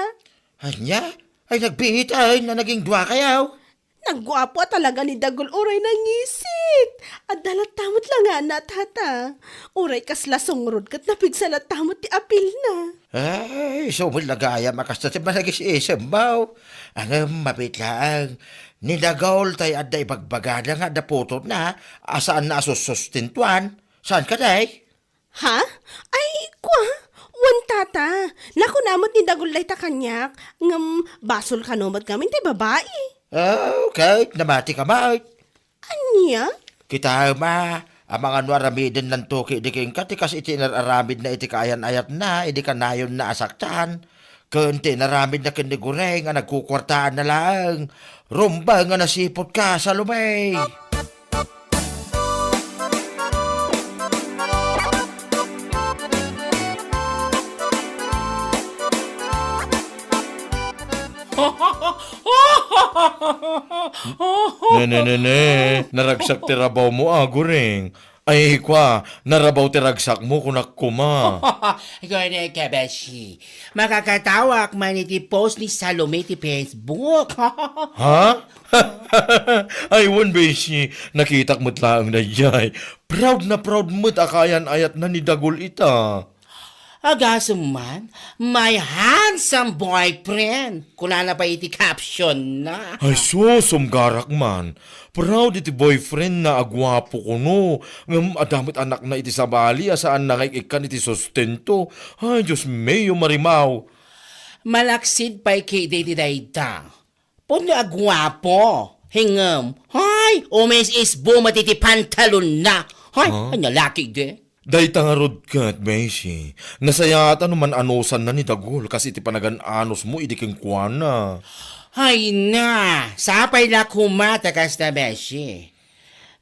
Ania? Ay, nagbiitaen a naging duakayo? Nagguapo a talaga ni Dagul uray nangisit. Adda latta met langana, tata. Uray kasla sungrod ket napigsa latta met ti apilna. Ay, isu met la gayam a kasta ti managis-isemmo. Ngem mabiit laeng, ni Dagul tay adda ibagbagada nga adda putotna a saanna a sussustentuan. Saan kadi? Ha? Ay, kua? Wen, tata. Nakuna met ni Dagul dayta kaniak, ngem basol kano met ngamin ti babai. Ah, okay. Namati ka met. Ania? Kitaem a, amangan no aramidennanto ketdi kenka ti kas iti inar-aramidna iti kaayan-ayatna idi kanayonna a saktan. Ken ti inaramidna ken ni Guring a nagkukuartaanna laeng. Rumbeng a nasiputka, Salome! Ne, ne, ne, ne. Naragsak ti rabawmo, a, Guring. Ay, kua, narabaw ti ragsakmo, kunak koma. Gone ka, beshi. Makakatawak man iti post ni Salome ti Facebook. Ha? Ay, wen, beshi. Nakitak met laeng daydiay. Proud na proud met a kaayan-ayatna ni Dagul ita. Agasem man, "My handsome boyfriend," kunana pay iti caption na. Ay sus, sumgarak man. Proud iti boyfriend na a guapo kuno. Ngem adda met anakna iti sabali a saan na nga ik-ikkan iti sustento. Ay, Dios mio, Marimao. Malaksid pay ketdi iti dayta. Pudno a guapo. Ngem, hay, umis-isbo met iti pantalonna. Hay, Huh? Ania la ketdi? Dayta ngarud ket, beshi, nasayaat a no man-anosanna ni Dagul kas iti panagan-anosmo idi kenkuana. Hay na, sapay la koma ta kasta, beshi.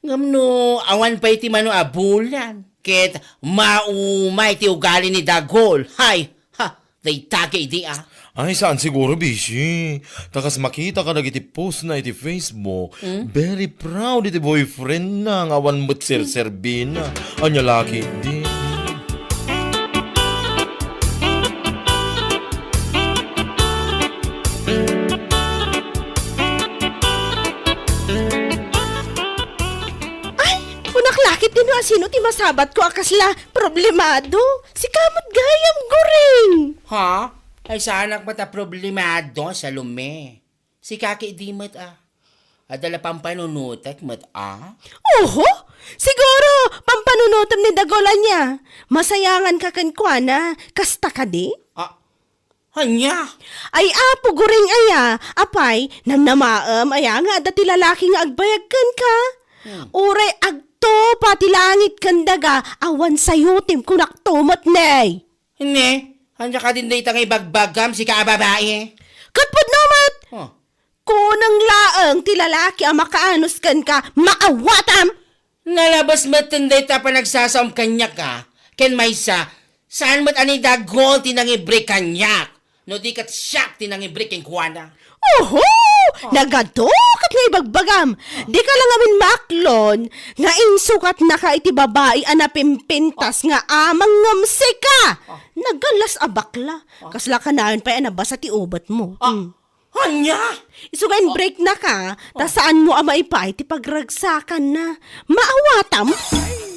Ngem no awan pay ti mano a bulan, ket maumay ti ugali ni Dagul. Hay, ha, dayta ketdi, a. Ay, saan siguro, beshi. Ta kas makita kadagiti post na iti Facebook, Hmm? Very proud iti boyfriend na nga awan met serserbina. Ania la ketdi. Ay, kunak la ketdi no asino ti masabatko a kasla problemado. Sika met gayam, Guring. Ha? Ay, saanak met a problemado, Salome. Sika ketdi met, a. Adda la pampanunotek met, a. Oho! Siguro, pampanunotem ni Dagul ania. Masayanganka kenkuana. Kasta kadi? A, ania? Ay, Apo Guring aya. Apay, namnamaem aya nga adda ti lalaki nga agbayag kenka? Hmm. Uray agtupa ti langit ken daga, awan sayotem kunakto met ne. Ne? Ania kadin dayta nga ibagbagam, sika a babai? Ket pudno met! Oh. Kuneng laeng ti lalaki a makaanus kenka, maawatam! Nalabes metten dayta a panagsasaom kaniak, a. Ken maysa, saan met a ni Dagol ti nangibrik kaniak, no di ket siak ti nangibrik kenkuana. Oho! Ah. Nagadu ket nga ibagbagam. Ah. Dika la ngamin maaklon nga insukatnaka iti babai a napimpintas nga amang ngem sika. Ah. Naggallas a bakla. Ah. Kasla kanayon pay a nabasa ti ubetmo. Ah. Mm. Ania? Isu nga inbreaknaka, ta Oh. saanmo a maipaay ti pagragsakanna. Maawatam?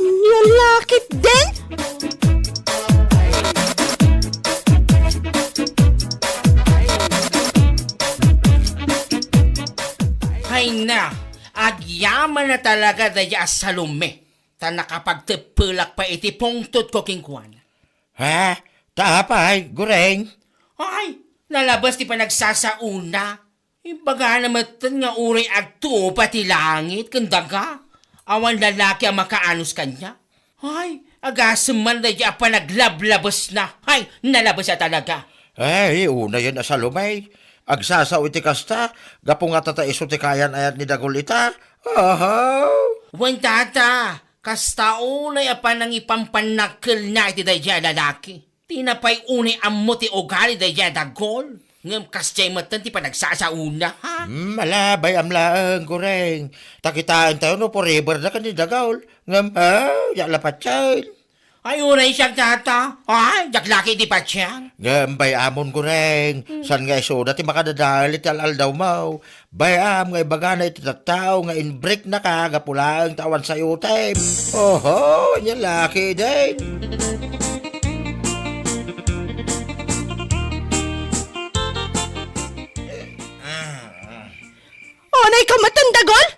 Nia la ketdin? Ay na, agyaman na talaga dayta a Salome, ta nakapagteppelak pay iti pungtotko kenkuana. Ha? Ta apay, Goreng? Ay, nalabes ti panagsasaona. Imbagana metten nga uray agtuo pay ti langit ken daga, awan lalaki a makaanus kaniak. Ay, agasem man dayta a panaglablabesna. Ay, nalabes a talaga. Ay, unayen a Salome. Agsasao iti kasta, gapu nga tata isu ti kayan-ayat ni Dagol ita. Aha. Wen, tata, kasta unay a panangipampannakkelna iti dayta a lalaki. Ti napay unay ammo ti ugali dayta a Dagol. Ngem kasdiay metten ti panagsasaona, ha? Hmm, ala, bay-am laeng, Goreng. Ta kitaentayo no forever da ken ni Dagol. Ngem, ha, diak la patien. Ay, uray siak, tata. Ay, diak la ketdi patien. Ngem bay-amon, Goreng. Hmm. Saan nga isuda ti makadadael iti al-aldawmo? Bay-am nga ibagana iti tattao nga inbreaknaka gapu laeng ta awan sayotem. Oho, ania la ketdin. Unayka metten, Dagol?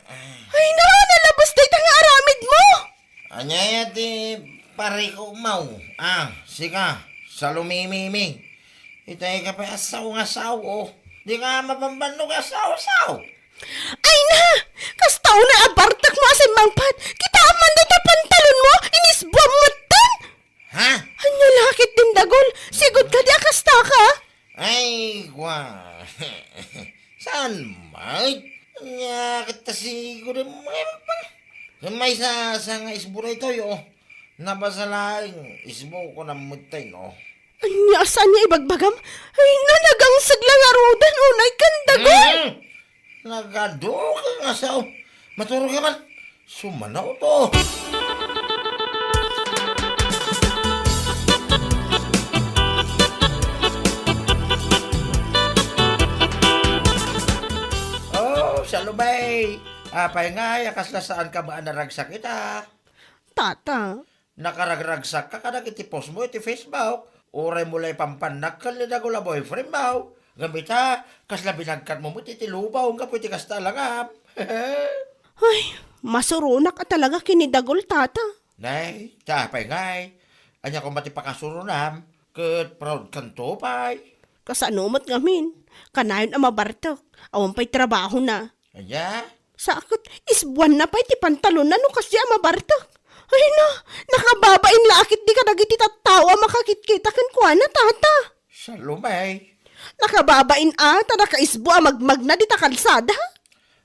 Ay, na, nalabes dayta nga aramidmo. Ania ti parikukmo? Ah, sika, Salome Mimi. Itay ka pay a sao nga sao, oh. Dika mabambannog a sao-sao. Ay na! Kasta unay a bartekmo a simmangpet. Kitaem man dayta pantalonmo, inisbuam metten! Ha? Ania la ketdin, Dagol? Sigud kadi a kastaka? Ay, kwa. Saan met? Ania ket ta sigud met pa. Maysa sa nga isbo daytoy, oh. Nabasa laeng isbo ko na metten, oh. Ania, saan nga ibagbagam? Ay, na, nagangseg la ngaruden, unayka, Dagol. Mm. Nagadu ka nga sao. Maturog ka man. Sumanawto. Oh, Salome. Apay ngay a kasla saanka met a naragsak ita? Tata. Nakaragragsakka kadagiti postmo iti Facebook. Uraymo la ipampannakkel ni Dagol a boyfriendmo. Ngem ita, kasla binagkatmo met iti lubong gapu iti kasta a langam. Ay, masuronak a talaga ken ni Dagol, tata. Nay, ta apay ngay? Ania koma ti pakasuronam? Ket proud kanto pay. Kasano met ngamin? Kanayon a mabartek. Awan pay trabahona. Ania? Sa ket isbuanna pay ti pantalonna no kasdi a mabartek. Ay na, nakababain la a ketdi kadagiti tattao a makakitkita kenkuana, tata. Salome. Nakababain a ta nakaisbo a magmagna dita kalsada.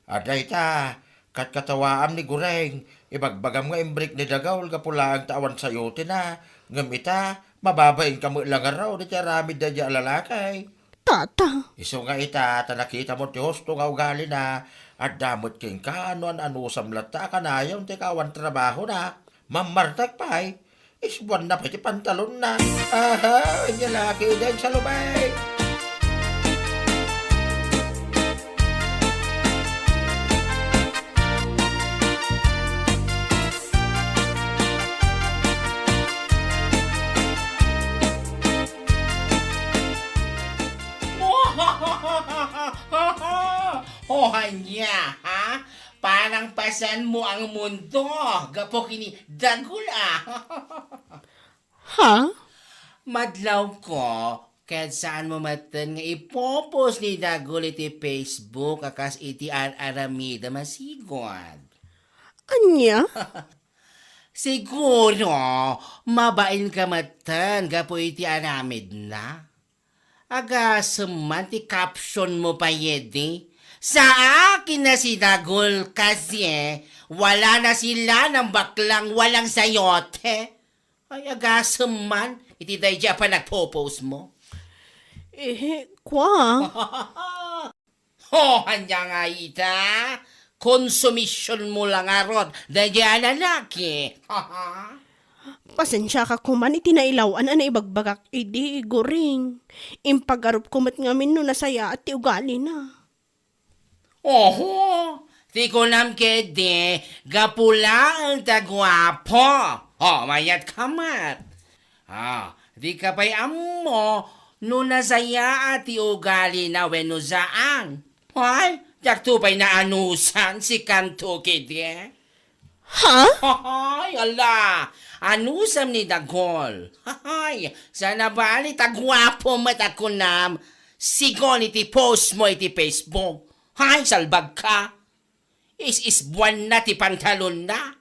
Adda ita, katkatawaam ni Goreng, ibagbagam nga imbreak ni Dagol gapu laeng ta awan sayotenna, ngem ita, mababainka met la ngarud iti aramid daydiay a lalaki. Tata. Isu nga ita, ta nakitam ti husto nga ugalina, adda met kenka no an-anusam latta a kanayon ti kaawan trabahona. Mammartek pay, isbuanna pay ti pantalonna. Aha, ania la ketdin, Salome. O ania, ha? Parang pasanmo ang mundo gapu ken ni Dagol, a. Ha? Madlawko, ket saanmo metten nga ipopost ni Dagol iti Facebook a kas iti ar-aramidem a sigud. Ania? Siguro, mabain ka metten gapu iti aramidna. Agasem man ti caption mo pay idi. Sa akin na si Dagul kasi, wala na sila ng baklang walang sayote. Ay, agasem man iti daydi a panagpo-post mo. Eh, kwa? Ho, ania nga ita? Konsumision mo la ngarud daydi a lalaki. Pasensiaka koman iti nailaw-an a naibagbagak idi, Guring. Impagarupko met ngamin no nasayaat ti ugalina. Oho, ti kunam ketdi, gapu laeng ta guapo. O, mayat ka met. Ah, di ka pay ammo no nasayaat ti ugalina wenno saan. Ay, diakto pay naanusan si kanto ketdi. Ha? Ay, ala, anusam ni Dagol. Ay, sana bali ta guapo met a kunam, sigun iti post mo iti Facebook. Ay, salbag ka. Is-isbuanna ti pantalonna.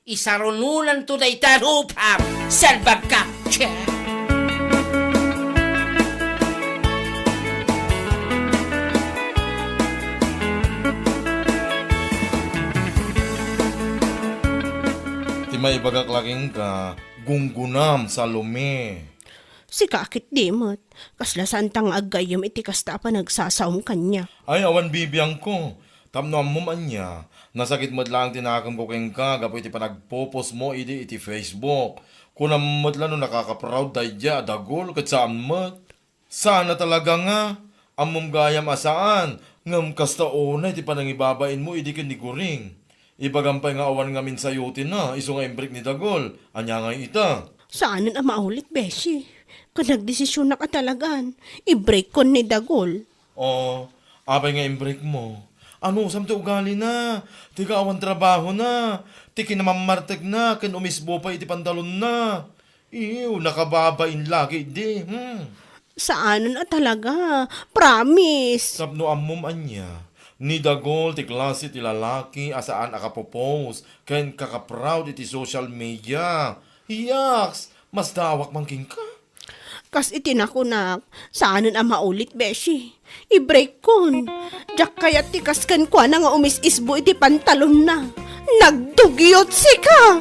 Isarunonanto dayta rupam. Salbag ka. Che. Ti maibagak la kenka, gunggonam, Salome. Sika a ketdi met, kasla saanta nga aggayyem iti kasta a panagsasaom kaniak. Ay, awan bibiangko. Tapno ammom ania, nasakit met laeng ti nakemko kenka gapu iti panagpo-post mo idi iti Facebook. Kunam met la no nakaka-proud daydiay a Dagol ket saan met. Saan a talaga nga, ammom gayam a saan, ngem kasta unay ti panangibabain mo idi ken ni Guring. Ibagam pay nga awan ngamin sayotina, isu nga imbreak ni Dagol. Ania ngay ita? Saanen a maulit, beshi. Ket nagdesisionak a talagan, ibreakkon ni Dagol. O, apay nga imbreak mo? Anusam ti ugalina? Ti kaawan trabahona, ti kinamammartekna ken umisbo pay iti pantalonna. Iw, nakababain la ketdi, hmm. Saanen a talaga, promise. Tapno ammom ania, ni Dagol ti klase ti lalaki a saan a kapo-post ken kaka-proud iti social media. Yaks! Masdaawak man kenka. Kas iti nakunak, saanen a maulit, beshi. Ibreakkon. Diak kayat ti kas kenkuana nga umis-isbo iti pantalonna. Nagdugyot sika!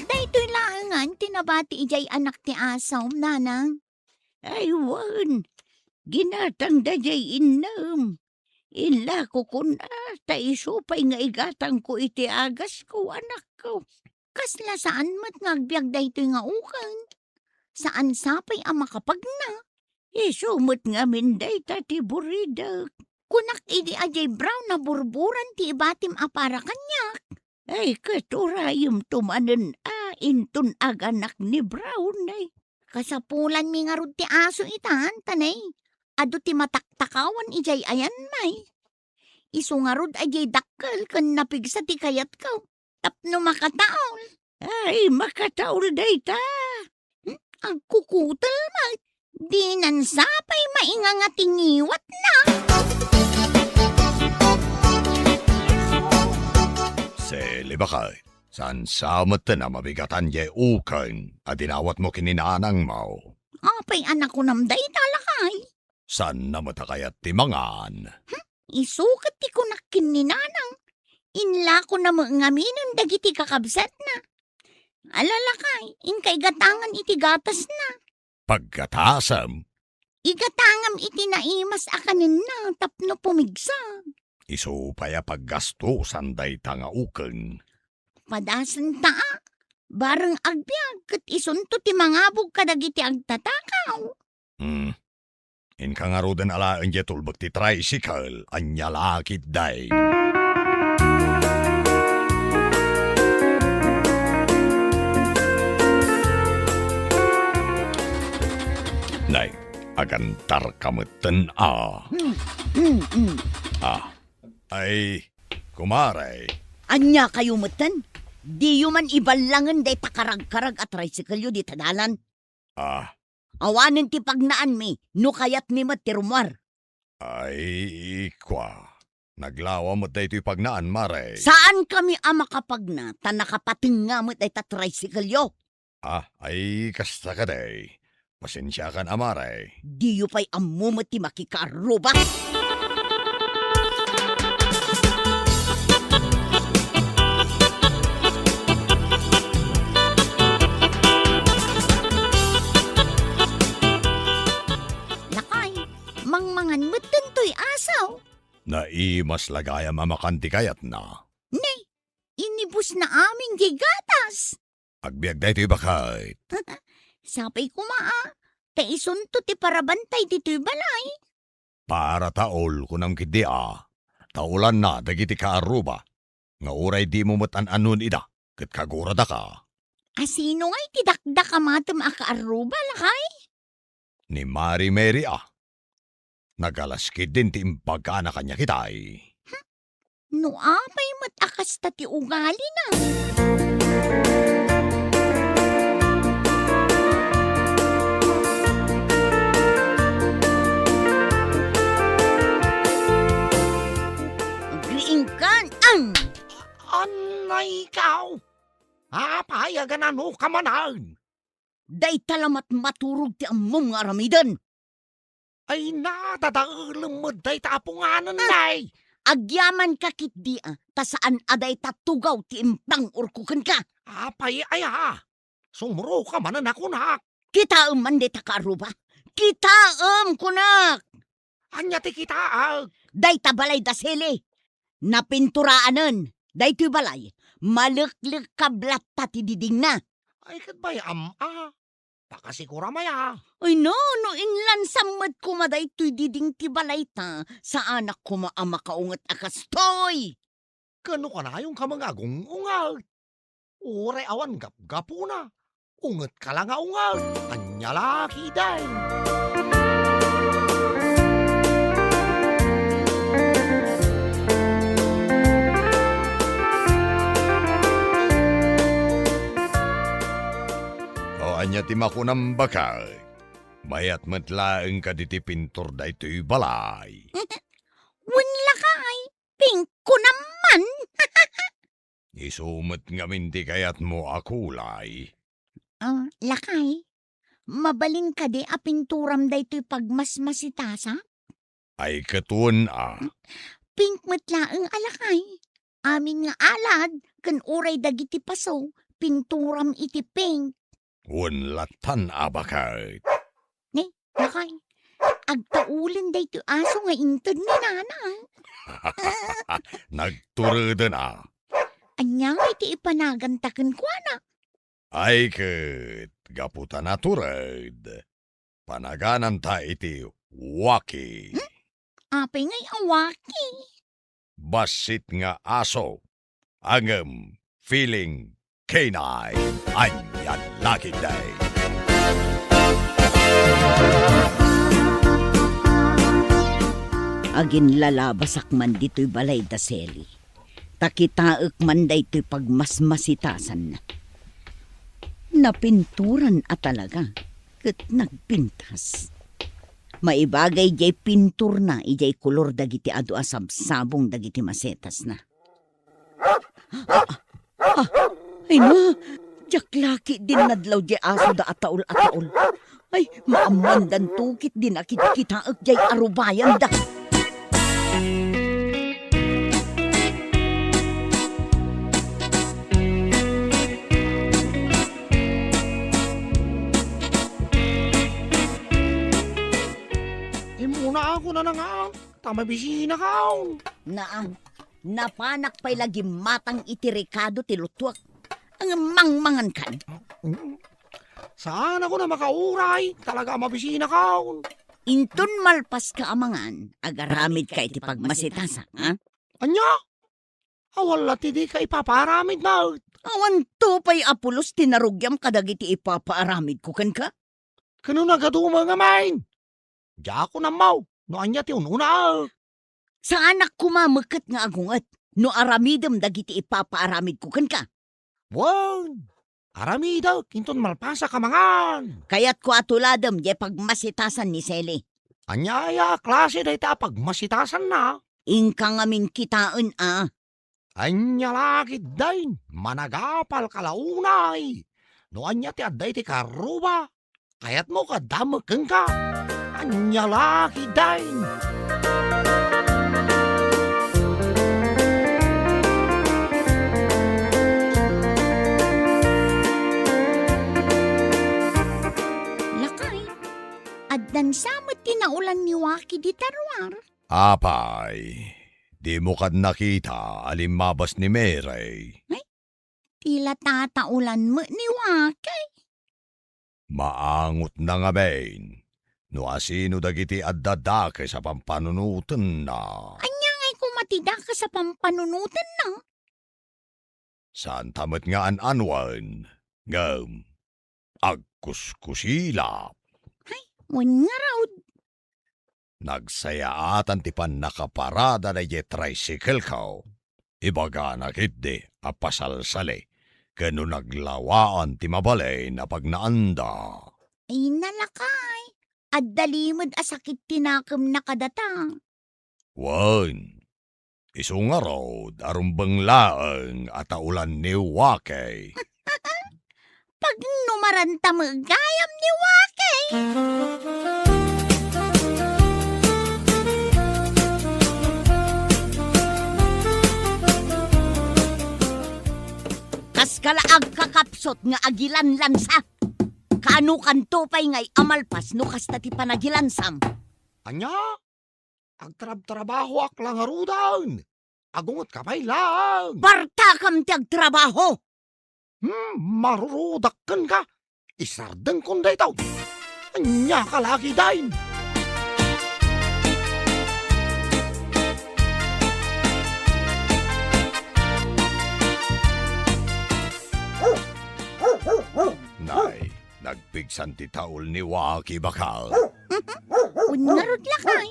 Daytoy laengen ti nabati idiay anak ti asom, nanang. Ay, wen. Ginatangda diay innem. Inlako kuna, ta isu pay nga igatangko iti agasko, anakko. Kasla saan met nga agbiag daytoy nga uken. Saan sapay a makapagna. Isu met ngamin dayta ti buridek. Kunak idi a diay brown a burburan ti ibatim a para kaniak. Ay, ket urayemto manen a inton aganak ni Brown, ay. Kasapulanmi ngarud ti aso itan, ta nay, adu ti mataktakawan idiay ayanmi. Isu ngarud a diay dakkel ken napigsa ti kayatko tapno makataol. Ay, makataol dayta. Hmm, agkukutel met. Dinan sapay mainga nga ti ngiwatna. Sili, baket, saan sa met a mabigatan diay uken a dinawatmo ken ni nanangmo? Apay a nakunam dayta, lakay? Saanna met a kayat ti mangan? Hmm? Isu ket ti kunak ken ni nanang, inlakona met ngaminen dagiti kakabsatna. Ala, lakay, inka igatangan iti gatasna. Paggatasem? Igatangam iti naimas a kanenna tapno pumigsa. Isu pay a paggastosan dayta nga uken. Padasenta a, bareng agbiag ket isunto ti mangabog kadagiti agtatakaw. Hmm. Inka ngaruden alaen diay tulbek ti tricycle, ania la ketdi. Nay, agantarka metten a. Hmm, hmm, hmm. Ah, ay, kumare. Ania kayo metten? Diyo man iballangen dayta karagkarag a tricycle-yo dita dalan? Ah. Awanen ti pagnaanmi, no kayatmi met ti rummuar. Ay, kua. Naglawa met daytoy pagnaan, Mare. Saankami a makapagna, ta nakapatengnga met dayta tricycle-yo. Ah, ay, kasta kadi. Pasensiakan, a, Mare. Diyo pay ammo met ti makikaarruba. Lakay, mangmangan met daytoy aso. Naimas la gayam a makan ti kayatna. Ne, inibusna amin diay gatas. Agbiag daytoy baket. Sapay koma, a, ta isunto ti parabantay ditoy balay. Para taol, kunam ketdi, a, taolanna dagiti kaarruba, nga uray dimo met an-annon ida, ket kaguradaka. A, sino ngay ti dakdakamatem a kaarruba, lakay? Ni Mari Mary, a. Nagalas ketdin ti imbagana kaniak itay. Hmm. No apay met a kasta ti ugalina? Agriingkan, ang! Anay ikaw! Apay a ganano ka manen? Dayta la met maturog ti ammom nga aramiden. Ay, nadadaelem met dayta a punganen, ah, nay. Agyamanka ketdi, a, ta saan a dayta tugaw ti impang-orko kenka. Apay aya? Sumro ka manen a kunak. Kitaem man dayta kaarruba. Kitaem, kunak. Ania ti kitaek? Dayta balay da Seli. Napinturaanen. Daytoy balay, maleklekkab latta ti didingna. Ay, ket bay-am, a. Pakasikuram aya. Ay, no, no inlansam met koma daytoy diding ti balayta, saanak koma a makaunget a kastoy. Ket no kanayonka nga agung-unget, uray awan gapgapuna, ungetka la nga unget. Ania la ketdi? O, ania ti makunam, baket? Mayat met laeng kadi ti pintur daytoy balay. Wen, lakay, pink ko naman. Isu met ngamin ti kayatmo a kulay. Ah, lakay, mabalin kadi a pinturam daytoy pagmasmasitasak? Ay, ket wen, a. Pink met laeng a, lakay. Amin nga alad ken uray dagiti paso, pinturam iti pink. Wen lattan a, baket. Ne, lakay, agtaolen daytoy aso nga inted ni nana. Nagtureden, a. Ania ngay ti ipanaganta kenkuana? Ay ket, gapu ta natured, panagananta iti waki. Hmm? Apay ngay a waki? Bassit nga aso, ngem feeling canine. Ania la ketdi? Aginlalabasak man ditoy balay da Seli. Ta kitaek man daytoy pagmasmasitasanna. Napinturan a talaga, ket nagpintas. Maibagay diay pinturna idiay kolor dagiti adu a sabsabong dagiti masetasna. Ah, ah, ay na, diak la ketdin nadlaw diay asoda a taol a taol. Ay, maammoandanto ketdin a kitkitaek diay arubayanda. Immunaak unana nga, ta mabisinakaon. Naan, napanak pay la gimmatang iti rekado ti lutuek. Ngem mangmangankan. Mm. Saanak a makauray, talaga a mabisinakaon. Inton malpaska a mangan, agaramidka iti pagmasitasak, ha? Ania? Awan la ti dika ipapaaramid met. Awanto pay a pulos ti narugiam kadagiti ipapaaramidko kenka? Ket no nagaduma ngamin, diak ammo no ania ti un-unaek. Saanak koma meket nga agunget no aramidem dagiti ipapaaramidko kenka. Wen, aramidek inton malpasak a mangan. Kayatko a tuladem diay pagmasitasan ni Seli. Ania aya a klase dayta a pagmasitasanna? Inka ngamin kitaen a. Ania la ketdin, managapalka la unay. No ania ti adda iti karruba, kayatmo nga adda met kenka. Ania la ketdin. Lakay, addan sa met ti naolan ni Waki dita ruar. Apay, dimo kad nakita a limmabas ni Mary? Ay, ti la tataolan met ni Waki. Maangotna ngamin no asino dagiti adda dakes a pampanunotenna. Ania ngay koma ti dakes a pampanunotenna? Saanta met nga an-anuen, ngem agkuskusila. Ay, wen ngarud. Nagsayaatan ti pannakaparada daydiay tricycle-ko. Ibagana ketdi a pasalsali ken no naglawaan ti mabalin a pagnaanda. Ay, nalakay, adda limed a sakit ti nakemna kadata. Wen, isu ngarud a rumbeng laeng a taolan ni Waki. Pagnumaranta met gayam ni Waki. Kaska la agkakapsut nga agilanlansa. Kaanokanto pay ngay a malpas no kasta ti panagilansam? Ania? Agtrabtrabahoak la ngaruden. Agungetka pay laeng. Partakam ti agtrabaho. Hmm, marurudak kenka. Isardengkon daytoy. Ania ka la ketdin? Nay, nagpigsan ti taol ni Waki, bakal. Wen ngarud, lakay.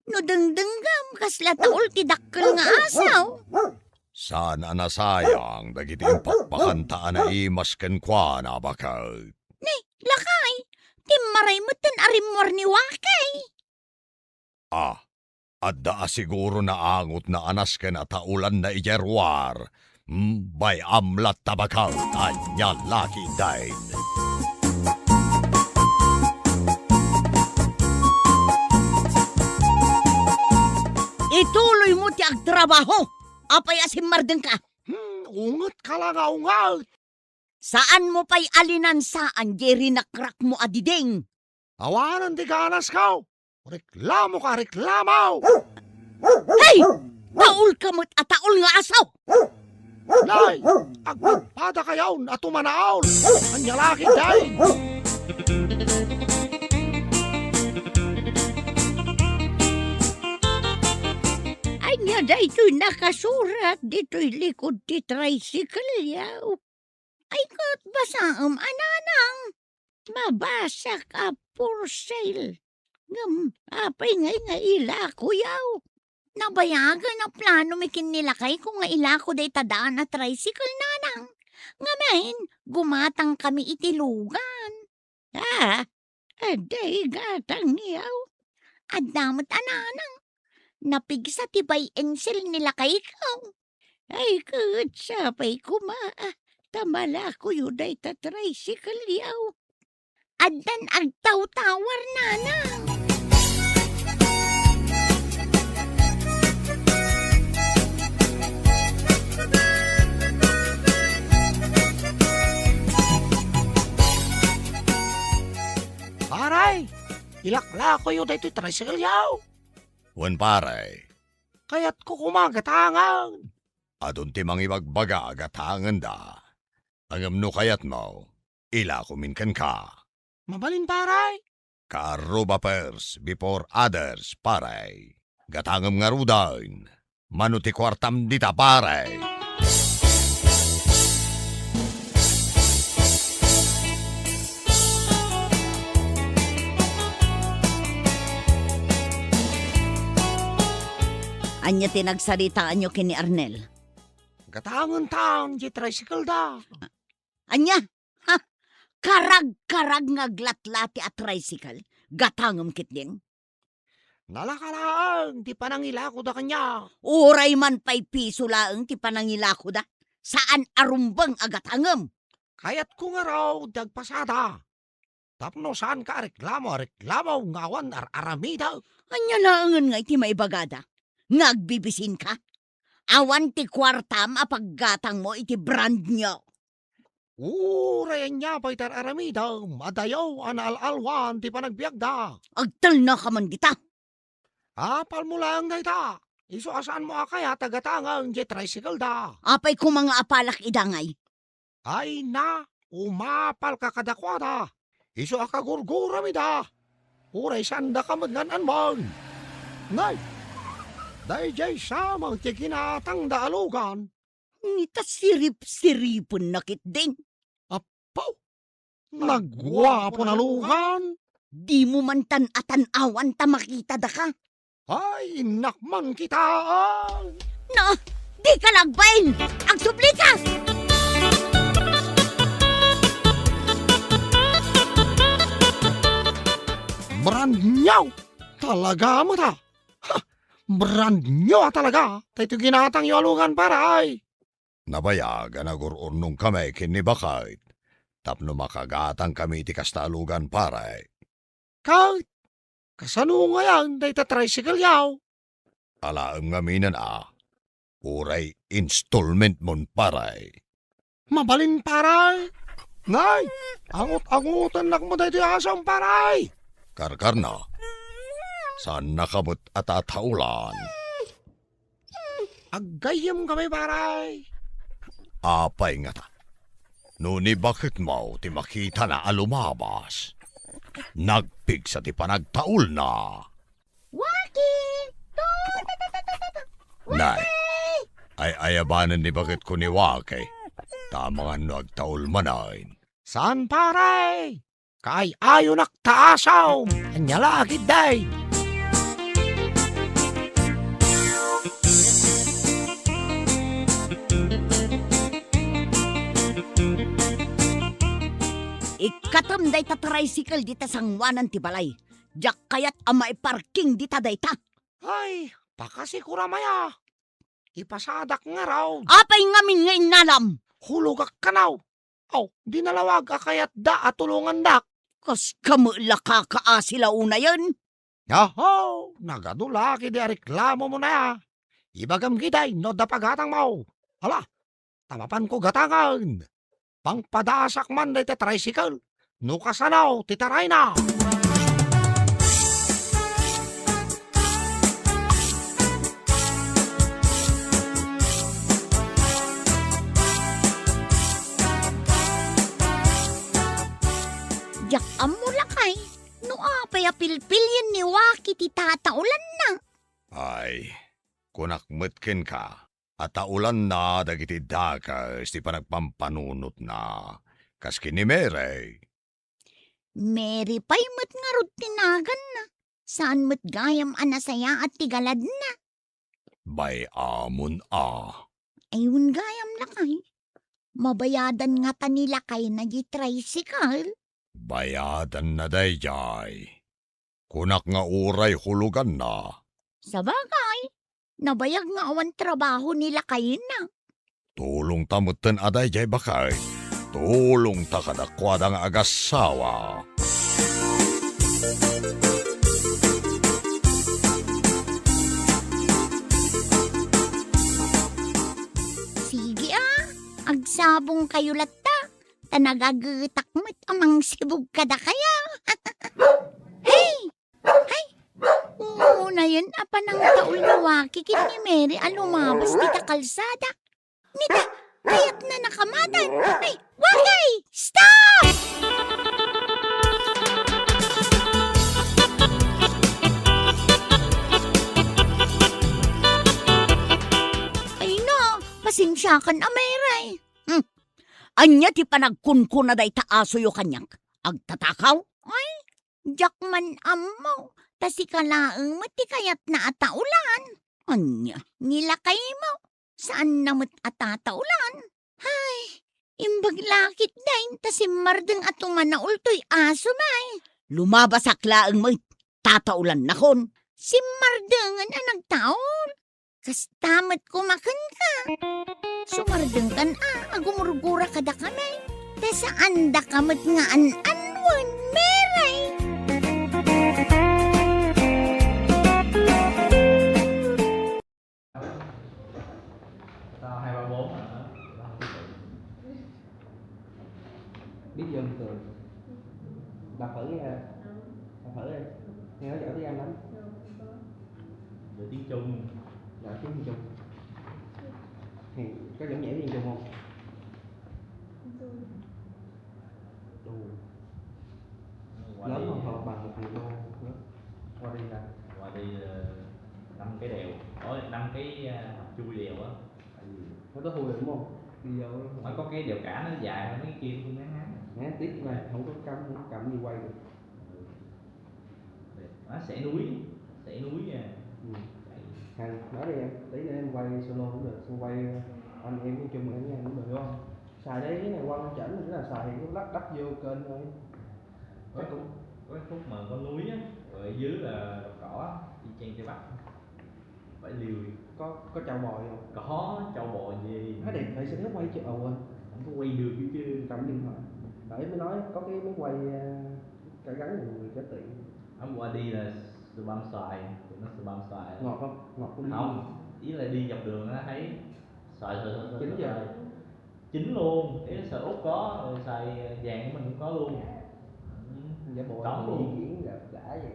No dengdenggam, kasla taol ti dakkel nga asaw. Saan a nasayang dagiti impakpakanta a naimas kenkuana, baket. Ni, lakay, timmaray metten a rimmuar ni Wakay. Ah, adda a siguro naangotna a nasken a taolanna idiay ruar. Hmm, bay-am latta, baket, ania la ketdin. Ituloymo ti agtrabaho. Apay a simmardengka? Hmm, ungetka la nga unget. Saanmo pay a linansaan diay rinakrakmo a diding. Awanen ti ganasko. Reklamoka, reklamo! Hey! Taolka met a taol nga asaw! Nay, agpadpadakayon a tumanaol! Ania la ketdin? Ania daytoy nakasurat ditoy likod ti tricycle-yaw? Ay, ket basaem a, nanang. Mabasak a for sale. Ngem apay ngay nga ilakoyaw? Nabayagen a planomi ken ni lakayko nga ilako dayta daan a tricycle, nanang. Ngamin, gumatangkami iti lugan. Ah, adda igatangyaw? Adda met a, nanang. Napigsa ti buy and sell ni lakayko. Ay, ket sapay koma a ta malakoyo dayta tricycle-yaw. Addan agtawtawar, nanang. Pare, ilaklakoyo daytoy tricycle-yaw. Wen, pare. Kayatko koma a gatangen. Adun ti mangibagbaga a gatangenda. Ngem no kayatmo, ilakomin kenka. Mabalin, pare? Kaarruba first before others, pare. Gatangem ngaruden. Mano ti kuartam dita, pare? Ania ti nagsaritaanyo ken ni Arnel? Gatangentan ti tricycle-da. Ania? Ha? Karagkarag nga aglatlati a tricycle? Gatangem ketdin? Nalaka laeng ti panangilakoda kaniak. Uray man pay piso laeng ti panangilakoda, saan a rumbeng a gatangem. Kayatko ngarud ti agpasada. Tapno saanka a reklamo a reklamo nga awan ar-aramidek. Ania laengen ngay ti maibagada? Nga agbibisinka? Awan ti kuartam a paggatangmo iti brand new. Uray ania pay ti ar-aramidem, adayo a naal-alwan ti panagbiagda. Agtalnaka man dita. Apalmo laeng dayta. Isu a saanmo a kayat a gatangen diay tricycle da. Apay koma nga apalak ida ngay? Ay na, umapalka kadakuada. Isu a kagurguram ida. Uray saandaka met nga an-anman. Nay, daydiay sa met ti ginatangda a lugan. Ita sirip-siripenna ketdin. Apo, naguapo na lugan. Dimo man tan-atan-awan ta makitadaka. Ay, innak man kitaen. Na, dika la agbain! Agsublika! Brand new talaga met a. Ha! Brand new a talaga daytoy ginatangyo a lugan, pare. Nabayag a nagur-urnongkami ken ni Baket tapno makagatangkami iti kasta a lugan, pare. Ket kasano ngayen dayta tricycle-yo? Alaem ngaminen a, uray installment-mon, pare. Mabalin, pare. Nay, angot-angotennak met daytoy asom, pare. Karkarna, saannaka met a tataolan. Aggayyemkami, pare. Apay ngata? No ni Baketmo ti makitana a lumabas, nagpigsa ti panagtaolna. Waki! Nay, ay-ayabanen ni Baketko ni Waki. Ta amangan no agtaol manen. Saan, pare? Kaay-ayonak ta asom. Ania la ketdi? Ikkatem dayta tricycle dita sangoanan ti balay. Diak kayat a maiparking dita dayta. Ay, pakasikoram aya. Ipasadak ngarud. Apay ngamin nga innalam? Hulogak kano. Aw, di nalawag a kayatda a tulongandak. Kas kamo la kakaasi la unayen? Aho, nagadu la ketdi a reklamomon aya. Ibagam ketdi no adda pagatangmo. Ala, ta mapanko gatangen. Pangpadasak man dayta tricycle no kasano ti tarayna. Diak ammo, lakay, no apay a pilpilien ni Waki ti tataolanna. Ay, kunak met kenka a taolanna dagiti dakes ti panagpampanunotna, kas ken ni Mary. Mary pay met ngarud ti naganna. Saan met gayam a nasayaat ti galadna. Bay-amon a. Ay, wen gayam, lakay. Mabayadan ngata ni lakayna di tricycle? Bayadanna daydiay. Kunak nga uray huloganna. Sabagay, nabayag nga awan trabaho ni lakayna. Tulongta metten a daydiay, baket. Tulongta kadakuada nga agassawa. Sige a, agsabongkayo latta, ta nagagetak met a mangsibog kadakayo. Hey! Ay, unayen a panangtaol ni Waki ken ni Mary a lumabas dita kalsada. Nita, kayatna nakamatan. Ay, Waki! Stop! Ay na, pasensiakan a, Mary. Hmm. Ania ti panagkunkuna dayta asoyo kaniak? Agtatakaw? Ay, diak man ammo, ta sika laeng met ti kayatna a taolan. Ania, ni lakaymo, saanna met a tataolan. Ay, imbag la ketdin ta simmardeng a tumanaol toy asom ay. Lumabasak laeng met, tataolannakon. simmardengen a nagtaul. Kasta met koma kenka. Sumardengkan a, agumurgura kadakami. Ta saandaka met nga an-anuen, Mary. Tao hai ba bông hả? Biết dần từ. Đọc thử nha. Đọc thử đi. Nghe nói giỏi tiếng Anh lắm. Giỏi tiếng Trung. Giỏi tiếng Trung. Thì có giỏi nhảy tiếng Trung không? Đù. Qua đi. Lớn hơn hoặc bằng một triệu đô nữa. Qua đi là, qua đi là năm cái đèo, ối, năm cái, à, hầm chui đèo á. Tại vì nó có hù đúng không? Đi vô. Nó có cái đèo cả nó dài hơn mấy kia, tôi ngán ngán. Ngán tiếp này, không có cắm, không có cắm gì quay được. Ừ. Nó sẽ núi, sẽ núi nha. Ừ. Hàng nói đi em, tí nữa em quay solo cũng được, xong quay anh em nói chung em với anh cũng được đúng không? Xài đây cái này quăng chảnh, cái là xài cái lắp đắp vô kênh thôi. Có, chắc cũng, có khúc mà có núi á, rồi ở dưới là đồng cỏ á, y chang Tây Bắc. Phải liều. Có, có châu bò gì không? Có châu bò gì? Nó đẹp vậy sao nó quay chứ? Ồ, quên. Không có quay được chứ chứ. Cầm điện thoại. Đấy mới nói có cái máy quay, ờ, cả gắn của người có tiền. Hôm qua đi là sờ băm xoài, tụi nó sờ băm xoài. Ngọt không? Ngọt không? Không, ý là đi dọc đường á thấy xoài, xoài, xoài, xoài, xoài. Chính vậy. Chính luôn, ý là xài ốc có, rồi xài vàng của mình cũng có luôn. Ừ. Giả bộ cấm luôn. Di chuyển gặp gã vậy.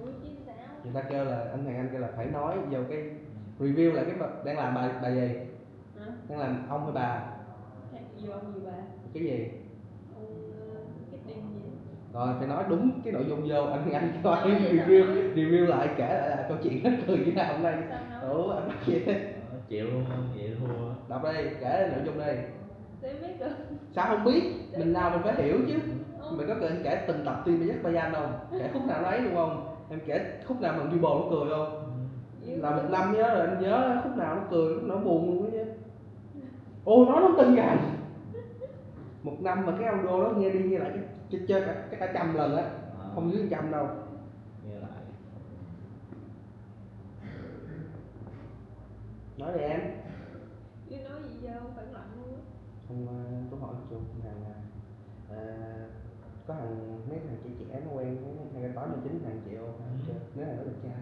Ủa, chứ sao? Người ta kêu là, anh Hoàng Anh kêu là phải nói vô cái, ừ, review lại cái bài, đang làm bài, bài gì? Hả? Đang làm ông hay bà? Vô ông gì bà? Cái gì? Ông, ờ, cái đêm gì? Rồi, phải nói đúng cái nội dung vô, anh Hoàng Anh cho em review, review lại kể lại là câu chuyện nó cười như thế nào hôm nay. Sao nói? Ủa, anh bắt gì? Ờ, chịu luôn, chịu thua. Đọc đây, kể nội dung đây. Sao em biết được? Sao không biết? Mình làm mình phải hiểu chứ. Ơ. Mày có cần kể từng tập phim mày dắt ba danh không? Kể khúc nào nó ấy luôn không? Em kể khúc nào mà Duy Bồ nó cười không? Ừ. Là một năm nhớ rồi, anh nhớ khúc nào nó cười, khúc nào nó buồn luôn á chứ. Ô, nói nó từng ngày. Một năm mà cái audio đó nghe đi nghe lại cái, cái, cái, cái, cái cả trăm lần á. Ờ. Không dưới trăm đâu. Nghe lại. Nói đi em. Chứ nói gì giờ không phản loạn luôn á. Không, ờ, tôi hỏi một chút, Hằng, à, ờ, có thằng, mấy thằng trẻ trẻ nó quen, nó hay coi tối nó chính thằng chịu, ừ, chưa? Nếu là nó đẹp trai.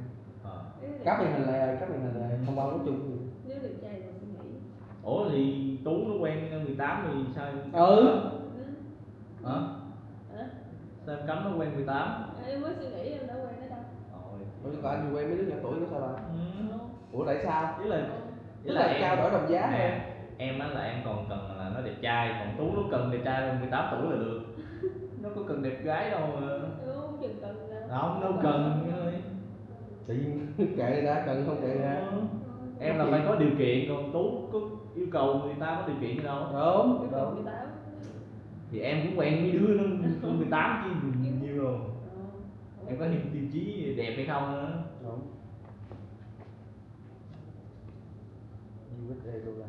Ờ. Nếu đẹp trai. Cắt màn hình lại, cắt màn hình lại, không bao nói chung gì. Nếu đẹp trai rồi suy nghĩ. Ủa thì Tú nó quen mười tám thì sao? Ừ. Hả? Hả? Sao em cấm nó quen mười tám? Em mới suy nghĩ em đã quen nó đâu. Ôi. Ủa, có anh quen mấy đứa nhỏ tuổi nó sao ta? Ừ. Ủa, tại sao? Ý là, ý là em, tức là trao đổi đồng giá nè, hả? Em á là em còn cần là nó đẹp trai, còn Tú nó cần đẹp trai mười tám tuổi là được. Nó có cần đẹp gái đâu mà. Không, chừng cần là không, nó cần thôi. Tự nhiên kệ người ta, cần không kệ người ta. Ừ. Em là phải có điều kiện, còn Tú có yêu cầu người ta có điều kiện gì đâu. Đúng, yêu cầu mười tám. Thì em cũng quen mấy đứa nó mười tám chứ nhiều rồi. Ờ. Em có những tiêu chí đẹp hay không nữa. Đúng. U S A đô la.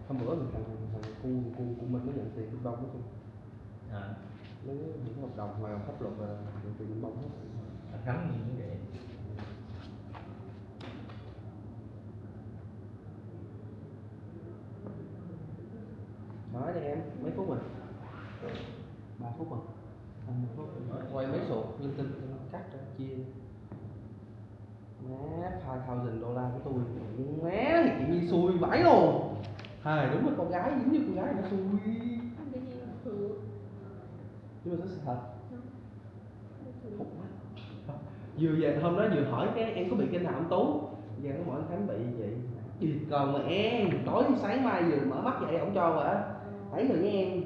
Hôm bữa mình thằng, thằng cu, cu, cu Minh nó nhận tiền Trung Đông đó chứ. Hả? Nó, những hợp đồng mà pháp luật là nhận tiền Trung Đông hết. Thằng Khánh gì cũng vậy. Nói đi em, mấy phút rồi? Ba phút rồi. Ba phút. Quay mấy số linh tinh, cắt ra chia. Má, five thousand dollar của tôi. Má, thì chị Nhi xui vãi luôn. Hài, đúng là con gái, giống như con gái nó xui. Cái gì mà xui? Nhưng mà nó sự thật. Nó xui. Khủng quá. Vừa về hôm đó vừa hỏi cái em có bị cái nào không Tú? Giờ nó hỏi anh Khánh bị vậy. Đi còn mà em, tối sáng mai vừa mở mắt dậy ổng cho rồi á. Ờ. Thấy rồi nha em.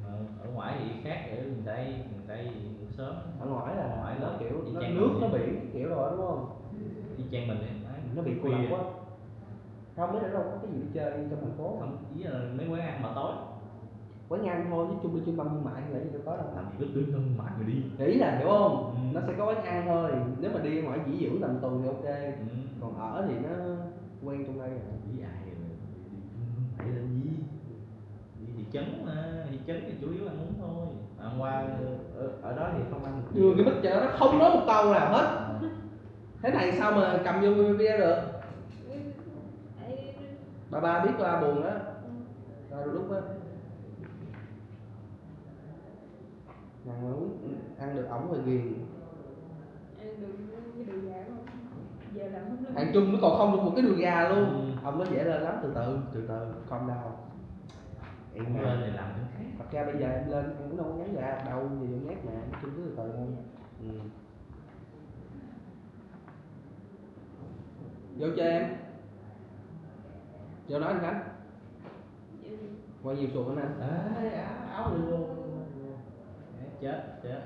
Ở, ở ngoài thì khác, ở miền Tây, miền Tây ngủ sớm. Ở ngoài là ở ngoài nó là kiểu y nó chang nước mình nó vậy, biển cái kiểu rồi đúng không? Y chang mình vậy, đấy. Nó bị cô lập khuya quá. Không, mấy đứa đâu có cái gì đi chơi trong thành phố. Không, ý là mấy quán ăn mà tối. Quán ăn thôi chứ chung đi trung tâm thương mại thì làm gì đâu có đâu. Làm gì có trung tâm thương mại mà đi. Thì ý là hiểu không? Ừ. Nó sẽ có quán ăn thôi. Nếu mà đi ngoài nghỉ dưỡng tầm tuần thì ok. Ừ. Còn ở thì nó quen trong đây rồi. Với ai rồi? Đi, đi, đi, đi, đi. Đi thị trấn mà, thị trấn thì chủ yếu ăn uống thôi. À, Qua, ở, ở đó thì không ăn hủ Vừa tiếu. Cái mít cho nó không nói một câu nào hết. Thế này sao mà cầm vô video được? Ấy, Ba ba biết ba buồn á. Rồi lúc á. Ăn, ăn được ống là ghiền. Ăn được cái đùi gà không? Giờ làm không lên. Thằng Trung nó còn không được một cái đùi gà luôn. Ừ. Ông nói dễ lên lắm, từ từ, từ từ, calm down. Em Không mà. lên thì làm cái khác. Thật ra bây giờ em lên em cũng đâu có ngắn gà đâu, giờ em nhét mà, nói chung cứ từ từ thôi. Ừ. Vô cho em. Vô nói anh Khánh. Qua nhiều sụt nữa nè. Đấy, áo, áo luôn luôn. Chết, chết.